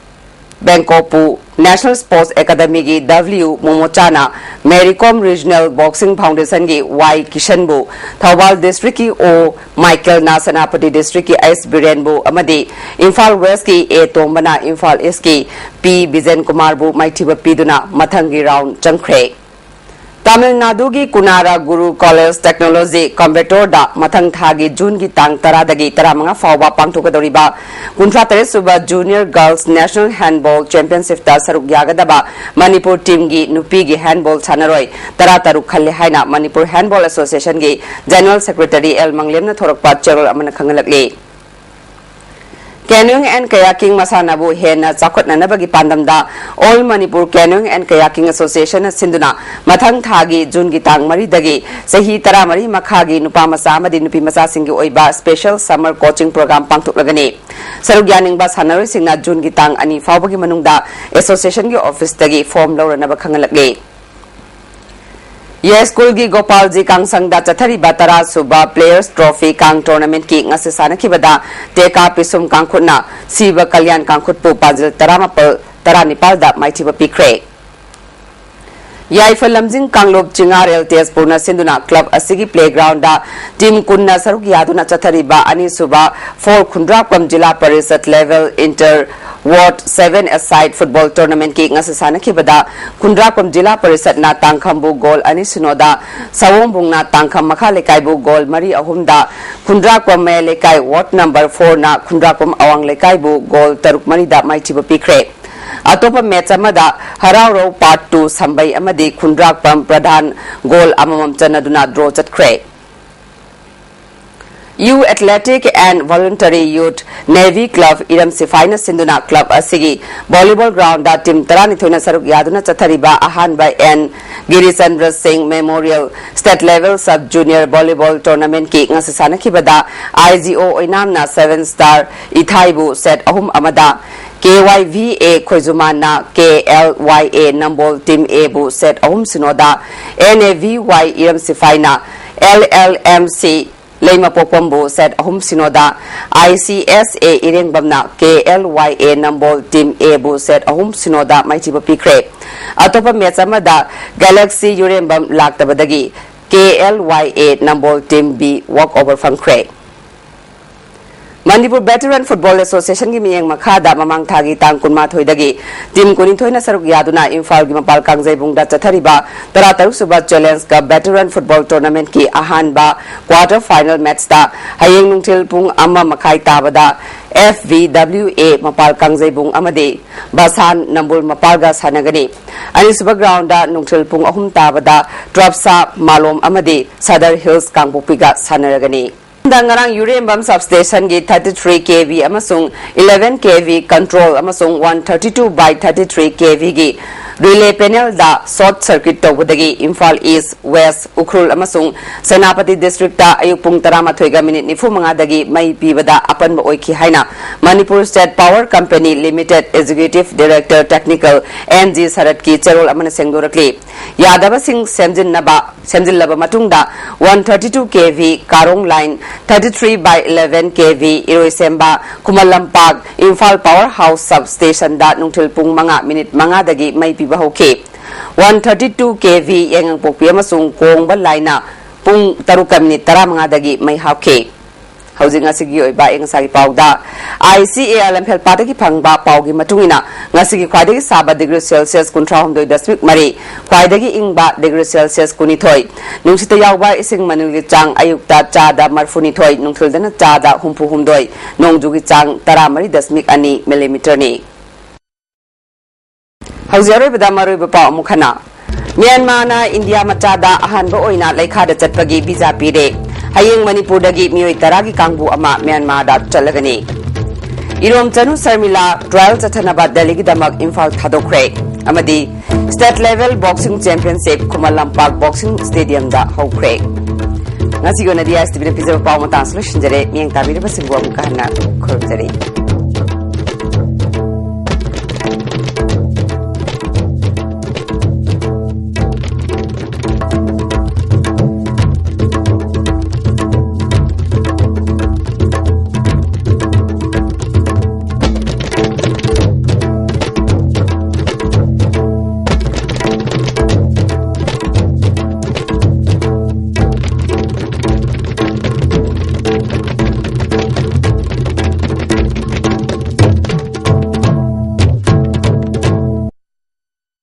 ꯕꯦꯡꯀꯣꯛꯄꯨ, ꯅꯦꯁꯅꯦꯜ ꯁ꯭ꯄꯣꯔꯠꯁ ꯑꯦꯀꯥꯗꯃꯤꯒꯤ ꯗꯕ꯭ꯂꯤꯎ ꯃꯣꯃꯣꯆꯥꯅ ꯃꯦꯔꯤ ꯀꯣꯝ ꯔꯤꯖꯅꯦꯜ ꯕꯣꯛꯁꯤꯡ ꯐꯥꯎꯟꯗꯦꯁꯟꯒꯤ ꯋꯥꯏ ꯀꯤꯁꯟꯕꯨ, ꯊꯧꯕꯥꯜ ꯗꯤꯁꯇ꯭ꯔꯤꯛꯀꯤ ꯑꯣ ꯃꯥꯏꯀꯦꯜꯅ ꯁꯦꯅꯥꯄꯇꯤ ꯗꯤꯁꯇ꯭ꯔꯤꯛꯀꯤ ꯑꯩꯆ ꯕꯤꯔꯦꯟꯕꯨ ꯑꯃꯗꯤ ꯏꯝꯐꯥꯜ ꯋꯦꯁꯀꯤ ꯑꯦ ꯇꯣꯝꯕꯅ ꯏꯝꯐꯥꯜ ꯏꯁꯀꯤ ꯄꯤ ꯕꯤꯖꯦꯟ ꯀꯨꯃꯥꯔꯕꯨ ꯃꯥꯏꯊꯤꯕ ꯄꯤꯗꯨꯅ ꯃꯊꯪꯒꯤ ꯔꯥꯎꯟ ꯆꯪꯈ꯭ꯔꯦ꯫ ꯇꯥꯃꯤꯜ ꯅꯥꯗꯨꯒꯤ ꯀꯨꯅꯥꯔꯥ ꯒꯨꯔꯨ ꯀꯣꯂꯦꯖ ꯇꯦꯛꯅꯣꯂꯣꯖꯤ ꯀꯣꯝꯕꯦꯇꯣꯔꯗ ꯃꯊꯪ ꯊꯥꯒꯤ ꯖꯨꯟꯒꯤ ꯇꯥꯡ ꯇꯔꯥꯗꯒꯤ ꯇꯔꯥꯃꯉꯥ ꯐꯥꯎꯕ ꯄꯥꯡꯊꯣꯛꯀꯗꯧꯔꯤꯕ ꯀꯨꯟꯊ꯭ꯔꯥ ꯇꯔꯦꯠ ꯁꯨꯕ ꯖꯨꯅꯤꯌꯔ ꯒꯔꯜꯁ ꯅꯦꯁꯅꯦꯜ ꯍꯦꯟꯗꯕꯣꯜ ꯆꯦꯝꯄꯤꯌꯟꯁꯤꯞꯇ ꯁꯔꯨꯛ ꯌꯥꯒꯗꯕ ꯃꯅꯤꯄꯨꯔ ꯇꯤꯝꯒꯤ ꯅꯨꯄꯤꯒꯤ ꯍꯦꯟꯗꯕꯣꯜ ꯁꯥꯟꯅꯔꯣꯏ ꯇꯔꯥ ꯇꯔꯨꯛ ꯈꯜꯂꯦ ꯍꯥꯏꯅ ꯃꯅꯤꯄꯨꯔ ꯍꯦꯟꯗꯕꯣꯜ ꯑꯦꯁꯣꯁꯤꯌꯦꯁꯟꯒꯤ ꯖꯦꯅꯔꯦꯜ ꯁꯦꯀ꯭ꯔꯦꯇꯔꯤ ꯑꯦꯜ ꯃꯪꯂꯦꯝꯅ ꯊꯣꯔꯛꯄ ꯆꯦꯔꯣꯜ ꯑꯃꯅ ꯈꯪꯍꯜꯂꯛꯂꯤ꯫ Canoeing and Kayaking ꯃꯁꯥꯟꯅꯕꯨ ꯍꯦꯟꯅ ꯆꯥꯎꯈꯠꯅꯅꯕꯒꯤ ꯄꯥꯟꯗꯝꯗ All Manipur Canoeing and Kayaking Associationꯅ ꯁꯤꯟꯗꯨꯅ ꯃꯊꯪ ꯊꯥꯒꯤ ꯖꯨꯟꯒꯤ ꯇꯥꯡ ꯃꯔꯤꯗꯒꯤ ꯆꯍꯤ ꯇꯔꯥꯃꯔꯤ ꯃꯈꯥꯒꯤ ꯅꯨꯄꯥ ꯃꯆꯥ ꯑꯃꯗꯤ ꯅꯨꯄꯤ ꯃꯆꯥꯁꯤꯡꯒꯤ ꯑꯣꯏꯕ special summer coaching program ꯄꯥꯡꯊꯣꯛꯂꯒꯅꯤ꯫ ꯁꯔꯨꯛ ꯌꯥꯅꯤꯡꯕ ꯁꯥꯟꯅꯔꯣꯏꯁꯤꯡꯅ ꯖꯨꯟꯒꯤ ꯇꯥꯡ ꯑꯅꯤ ꯐꯥꯎꯕꯒꯤ ꯃꯅꯨꯡꯗ ꯑꯦꯁꯣꯁꯤꯌꯦꯁꯟꯒꯤ ꯑꯣꯐꯤꯁꯇꯒꯤ ꯐꯣꯔꯝ ꯂꯧꯔꯅꯕ ꯈꯪꯍꯜꯂꯛꯂꯤ꯫ ꯌꯥꯏꯁ꯭ꯀꯨꯜꯒꯤ ꯒꯣꯄꯥꯜꯖꯤ ꯀꯥꯡꯁꯪꯗ ꯆꯠꯊꯔꯤꯕ ꯇꯔꯥ ꯁꯨꯕ Players Trophy ꯀꯥꯡ tournamentꯀꯤ ꯉꯁꯤ ꯁꯥꯟꯅꯈꯤꯕꯗ ꯇꯦꯀꯥ ꯄꯤꯁꯨꯝ ꯀꯥꯡꯈꯨꯠꯅ ꯁꯤꯕ ꯀꯜꯌꯥꯟ ꯀꯥꯡꯈꯨꯠꯄꯨ ꯄꯥꯟꯖꯤꯜ ꯇꯔꯥꯃꯥꯄꯜ, ꯇꯔꯥꯅꯤꯄꯥꯜꯗ ꯃꯥꯏꯊꯤꯕ ꯄꯤꯈ꯭ꯔꯦ꯫ ꯌꯥꯏꯐ ꯂꯝꯖꯤꯡ ꯀꯥꯡꯂꯨꯞ ꯆꯤꯡꯉꯥꯔꯦꯜ ꯇꯦꯖꯄꯨꯔꯅ ꯁꯤꯟꯗꯨꯅ ꯀ꯭ꯂꯕ ꯑꯁꯤꯒꯤ ꯄ꯭ꯂꯦꯒ꯭ꯔꯥꯎꯟꯗ ꯇꯤꯝ ꯀꯨꯟꯅ ꯁꯔꯨꯛ ꯌꯥꯗꯨꯅ ꯆꯠꯊꯔꯤꯕ ꯑꯅꯤꯁꯨꯕ ꯐꯣꯔ ꯈꯨꯟꯗ꯭ꯔꯥꯛꯄꯝ ꯖꯤꯂꯥ ꯄꯔꯤꯁꯠ ꯂꯦꯚꯦꯜ ꯏꯟꯇꯔ ꯋꯥꯔꯗ ꯁꯚꯦꯟ ꯑꯦꯁꯥꯏꯠ ꯐꯨꯠꯕꯣꯜ ꯇꯣꯔꯅꯥꯃꯦꯟꯠꯀꯤ ꯉꯁꯤ ꯁꯥꯟꯅꯈꯤꯕꯗ ꯈꯨꯟꯗ꯭ꯔꯥꯛꯄꯝ ꯖꯤꯂꯥ ꯄꯔꯤꯁꯠꯅ ꯇꯥꯡꯈꯝꯕꯨ ꯒꯣꯜ ꯑꯅꯤ ꯁꯤꯅꯣꯗ, ꯁꯑꯣꯝꯕꯨꯡꯅ ꯇꯥꯡꯈꯝ ꯃꯈꯥ ꯂꯩꯀꯥꯏꯕꯨ ꯒꯣꯜ ꯃꯔꯤ ꯑꯍꯨꯝꯗ, ꯈꯨꯟꯗ꯭ꯔꯥꯛꯄꯝ ꯃꯌꯥꯏ ꯂꯩꯀꯥꯏ ꯋꯥꯔꯗ ꯅꯝꯕꯔ ꯐꯣꯔꯅ ꯈꯨꯟꯗ꯭ꯔꯥꯛꯄꯝ ꯑꯋꯥꯡ ꯂꯩꯀꯥꯏꯕꯨ ꯒꯣꯜ ꯇꯔꯨꯛ ꯃꯔꯤꯗ ꯃꯥꯏꯊꯤꯕ ꯄꯤꯈ꯭ꯔꯦ꯫ ꯑꯇꯣꯞꯄ ꯃꯦꯆ ꯑꯃꯗ ꯍꯔꯥꯎꯔꯧ ꯄꯥꯔꯠ ꯇꯨ ꯁꯝꯕꯩ ꯑꯃꯗꯤ ꯈꯨꯟꯗ꯭ꯔꯥꯛꯄꯝ ꯄ꯭ꯔꯙꯥꯟ ꯒꯣꯜ ꯑꯃꯃꯝ ꯆꯟꯅꯗꯨꯅ ꯗ꯭ꯔꯣ ꯆꯠꯈ꯭ꯔꯦ꯫ Youth Athletic and Voluntary Youth Navy Club ꯏꯔꯝ ꯁꯤꯐꯥꯏꯅ ꯁꯤꯟꯗꯨꯅ ꯀ꯭ꯂꯕ ꯑꯁꯤꯒꯤ ꯚꯣꯂꯤꯕꯣꯜ ꯒ꯭ꯔꯥꯎꯟꯗ ꯇꯤꯝ ꯇꯔꯥꯅꯤꯊꯣꯏꯅ ꯁꯔꯨꯛ ꯌꯥꯗꯨꯅ ꯆꯠꯊꯔꯤꯕ ꯑꯍꯥꯟꯕ N Girichandra Singh memorial state level sub junior volleyball ꯇꯣꯔꯅꯥꯃꯦꯟꯠꯀꯤ ꯉꯁꯤ ꯁꯥꯟꯅꯈꯤꯕꯗ ꯑꯥꯏ ꯖꯤ ꯑꯣ ꯑꯣꯏꯅꯥꯝꯅ ꯁꯚꯦꯟ ꯁ꯭ꯇꯥꯔ ꯏꯊꯥꯏꯕꯨ ꯁꯦꯠ ꯑꯍꯨꯝ ꯑꯃꯗ, K Y V A ꯈꯣꯏꯖꯨꯃꯥꯟꯅ K L Y A Nambol team ꯑꯦꯕꯨ ꯁꯦꯠ ꯑꯍꯨꯝ ꯁꯤꯅꯣꯗ, ꯑꯦꯟ ꯑꯦ ꯚꯤ ꯋꯥꯏ ꯏꯔꯝ ꯁꯤꯐꯥꯏꯅ ꯑꯦꯜ ꯑꯦꯜ ꯑꯦꯝ ꯁꯤ ꯂꯩꯃꯄꯣꯛꯄꯝꯕꯨ ꯁꯦꯠ ꯑꯍꯨꯝ ꯁꯤꯅꯣꯗ, I C S A ꯏꯔꯦꯡꯕꯝꯅ K L Y A Nambol team ꯑꯦꯕꯨ ꯁꯦꯠ ꯑꯍꯨꯝ ꯁꯤꯅꯣꯗ ꯃꯥꯏꯊꯤꯕ ꯄꯤꯈ꯭ꯔꯦ꯫ ꯑꯇꯣꯞꯄ ꯃꯦꯆ ꯑꯃꯗ ꯒꯦꯂꯦꯛꯁꯤ ꯌꯨꯔꯦꯝꯕꯝ ꯂꯥꯛꯇꯕꯗꯒꯤ ꯀꯦ ꯑꯦꯜ ꯋꯥꯏ ꯑꯦ ꯅꯝꯕꯣꯜ ꯇꯤꯝ ꯕꯤ ꯋꯥꯛ ꯑꯣꯚꯔ ꯐꯪꯈ꯭ꯔꯦ꯫ ꯃꯅꯤꯄꯨꯔ ꯚꯦꯇꯔꯟ ꯐꯨꯠꯕꯣꯜ ꯑꯦꯁꯣꯁꯤꯌꯦꯁꯟꯒꯤ ꯃꯤꯠꯌꯦꯡ ꯃꯈꯥꯗ ꯃꯃꯥꯡ ꯊꯥꯒꯤ ꯇꯥꯡ ꯀꯨꯟꯃꯥꯊꯣꯏꯗꯒꯤ ꯇꯤꯝ ꯀꯨꯟꯅꯤꯊꯣꯏꯅ ꯁꯔꯨꯛ ꯌꯥꯗꯨꯅ ꯏꯝꯐꯥꯜꯒꯤ ꯃꯄꯥꯜ ꯀꯥꯡꯖꯩꯕꯨꯡꯗ ꯆꯠꯊꯔꯤꯕ ꯇꯔꯥꯇꯔꯨꯛ ꯁꯨꯕ ꯆꯦꯂꯦꯟꯖ ꯀꯞ ꯚꯦꯇꯔꯟ ꯐꯨꯠꯕꯣꯜ ꯇꯣꯔꯅꯥꯃꯦꯟꯠꯀꯤ ꯑꯍꯥꯟꯕ ꯀ꯭ꯋꯥꯔꯇꯔ ꯐꯥꯏꯅꯦꯜ ꯃꯦꯆꯇ ꯍꯌꯦꯡ ꯅꯨꯡꯊꯤꯜ ꯄꯨꯡ ꯑꯃ ꯃꯈꯥꯏ ꯇꯥꯕꯗ ꯑꯦꯐ ꯚꯤ ꯗꯕ꯭ꯂꯤꯎ ꯑꯦ ꯃꯄꯥꯜ ꯀꯥꯡꯖꯩꯕꯨꯡ ꯑꯃꯗꯤ ꯕꯁꯥꯟ ꯅꯝꯕꯨꯜ ꯃꯄꯥꯜꯒ ꯁꯥꯟꯅꯒꯅꯤ꯫ ꯑꯅꯤꯁꯨꯕ ꯒ꯭ꯔꯥꯎꯟꯗ ꯅꯨꯡꯊꯤꯜ ꯄꯨꯡ ꯑꯍꯨꯝ ꯇꯥꯕꯗ ꯇ꯭ꯔꯞꯁꯥ ꯃꯥꯂꯣꯝ ꯑꯃꯗꯤ ꯁꯗꯔ ꯍꯤꯜꯁ ꯀꯥꯡꯄꯣꯛꯄꯤꯒ ꯁꯥꯟꯅꯔꯒꯅꯤ꯫ ꯗ ꯉꯔꯥꯡ ꯌꯨꯔꯦꯝꯕꯝ ꯁꯕꯁ꯭ꯇꯦꯁꯟꯒꯤ ꯊꯥꯔꯇꯤ ꯊ꯭ꯔꯤ ꯀꯦ ꯚꯤ ꯑꯃꯁꯨꯡ ꯏꯂꯦꯚꯦꯟ ꯀꯦ ꯚꯤ ꯀꯟꯇ꯭ꯔꯣꯜ ꯑꯃꯁꯨꯡ ꯋꯥꯟ ꯊꯥꯔꯇꯤ ꯇꯨ ꯕꯥꯏ ꯊꯥꯔꯇꯤ ꯊ꯭ꯔꯤ ꯀꯦ ꯚꯤꯒꯤ ꯔꯤꯂꯦ ꯄꯦꯅꯦꯜꯗ ꯁꯣꯔꯠ ꯁꯔꯀ꯭ꯌꯨꯠ ꯇꯧꯕꯗꯒꯤ ꯏꯝꯐꯥꯜ ꯏꯁ, ꯋꯦꯁ, ꯎꯈ꯭ꯔꯨꯜ ꯑꯃꯁꯨꯡ ꯁꯦꯅꯥꯄꯇꯤ ꯗꯤꯁꯇ꯭ꯔꯤꯛꯇ ꯑꯌꯨꯛ ꯄꯨꯡ ꯇꯔꯥꯃꯥꯊꯣꯏꯒ ꯃꯤꯅꯤꯠ ꯅꯤꯐꯨ ꯃꯉꯥꯗꯒꯤ ꯃꯩ ꯄꯤꯕꯗ ꯑꯄꯟꯕ ꯑꯣꯏꯈꯤ ꯍꯥꯏꯅ Manipur state power company limited executive director technical N G ꯁꯔꯠꯀꯤ ꯆꯦꯔꯣꯜ ꯑꯃꯅ ꯁꯦꯡꯗꯣꯔꯛꯂꯤ꯫ ꯌꯥꯗꯕꯁꯤꯡ ꯁꯦꯝꯖꯤꯟꯅꯕ, ꯁꯦꯝꯖꯤꯜꯂꯕ ꯃꯇꯨꯡꯗ one thirty two K V Karong line, thirty three by eleven K V ꯏꯔꯣꯏꯁꯦꯝꯕ, Khuman Lampak, Imphal power house sub ꯁ꯭ꯇꯦꯁꯟꯗ ꯅꯨꯡꯊꯤꯜ ꯄꯨꯡ ꯃꯉꯥ ꯃꯤꯅꯤꯠ ꯃꯉꯥꯗꯒꯤ ꯃꯩ ꯄꯤꯕ ꯍꯧꯈꯤ꯫ One thirty two K V ꯌꯥꯏꯉꯪꯄꯣꯛꯄꯤ ꯑꯃꯁꯨꯡ ꯀꯣꯡꯕ ꯂꯥꯏꯅ ꯄꯨꯡ ꯇꯔꯨꯛꯀ ꯃꯤꯅꯤꯠ ꯇꯔꯥꯃꯉꯥꯗꯒꯤ ꯃꯩ ꯍꯥꯞꯈꯤ꯫ ꯍꯧꯖꯤꯛ ꯉꯁꯤꯒꯤ ꯑꯣꯏꯕ ꯑꯌꯤꯡ ꯑꯁꯥꯒꯤ ꯄꯥꯎꯗ, I C A R ꯂꯝꯐꯦꯜꯄꯥꯗꯒꯤ ꯐꯪꯕ ꯄꯥꯎꯒꯤ ꯃꯇꯨꯡ ꯏꯟꯅ, ꯉꯁꯤꯒꯤ ꯈ꯭ꯋꯥꯏꯗꯒꯤ ꯁꯥꯕ ꯗꯤꯒ꯭ꯔꯤ ꯁꯦꯜꯁꯤꯌꯁ ꯀꯨꯟꯊ꯭ꯔꯥ ꯍꯨꯝꯗꯣꯏ ꯗꯁꯃꯤꯛ ꯃꯔꯤ, ꯈ꯭ꯋꯥꯏꯗꯒꯤ ꯏꯪꯕ ꯗꯤꯒ꯭ꯔꯤ ꯁꯦꯜꯁꯤꯌꯁ ꯀꯨꯟꯅꯤꯊꯣꯏ, ꯅꯨꯡꯁꯤꯠꯇ ꯌꯥꯎꯕ ꯏꯁꯤꯡ ꯃꯅꯨꯡꯒꯤ ꯆꯥꯡ ꯑꯌꯨꯛꯇ ꯆꯥꯗ ꯃꯔꯤꯐꯨꯅꯤꯊꯣꯏ, ꯅꯨꯡꯊꯤꯜꯗꯅ ꯆꯥꯗ ꯍꯨꯝꯐꯨ ꯍꯨꯝꯗꯣꯏ, ꯅꯣꯡꯖꯨꯒꯤ ꯆꯥꯡ ꯇꯔꯥꯃꯔꯤ ꯗꯁꯃꯤꯛ ꯑꯅꯤ ꯃꯤꯂꯤꯃꯤꯇꯔꯅꯤ꯫ ꯍꯧꯖꯤꯛ ꯑꯔꯣꯏꯕꯗ ꯃꯔꯨꯑꯣꯏꯕ ꯄꯥꯎ ꯑꯃꯨꯛ ꯍꯟꯅ꯫ ꯃ꯭ꯌꯥꯟꯃꯥꯔꯅ ꯏꯟꯗꯤꯌꯥ ꯃꯆꯥꯗ ꯑꯍꯥꯟꯕ ꯑꯣꯏꯅ ꯂꯩꯈꯥꯗ ꯆꯠꯄꯒꯤ ꯚꯤꯖꯥ ꯄꯤꯔꯦ꯫ ꯍꯌꯦꯡ ꯃꯅꯤꯄꯨꯔꯗꯒꯤ ꯃꯤꯑꯣꯏ ꯇꯔꯥꯒꯤ ꯀꯥꯡꯕꯨ ꯑꯃ ꯃ꯭ꯌꯥꯟꯃꯥꯔꯗ ꯆꯠꯂꯒꯅꯤ꯫ ꯏꯔꯣꯝꯆꯅꯨ ꯁꯔꯃꯤꯂꯥ ꯇ꯭ꯔꯥꯌꯦꯜ ꯆꯠꯊꯅꯕ ꯗꯦꯜꯂꯤꯒꯤꯗꯃꯛ ꯏꯝꯐꯥꯜ ꯊꯥꯗꯣꯛꯈ꯭ꯔꯦ꯫ ꯑꯃꯗꯤ State Level Boxing Championship Khuman Lampak Boxing Stadiumꯗ ꯍꯧꯈ꯭ꯔꯦ꯫ ꯉꯁꯤꯒꯤ ꯑꯣꯏꯅꯗꯤ ꯑꯥꯏ ꯑꯦꯁ ꯇꯤ ꯚꯤꯅ ꯄꯤꯖꯕ ꯄꯥꯎ ꯃꯇꯥꯡꯁꯨ ꯂꯣꯏꯁꯤꯟꯖꯔꯦ꯫ ꯃꯤꯠꯌꯦꯡ ꯇꯥꯕꯤꯔꯤꯕꯁꯤꯡꯕꯨ ꯑꯃꯨꯛꯀ ꯍꯟꯅ ꯈꯨꯔꯨꯝꯖꯔꯤ꯫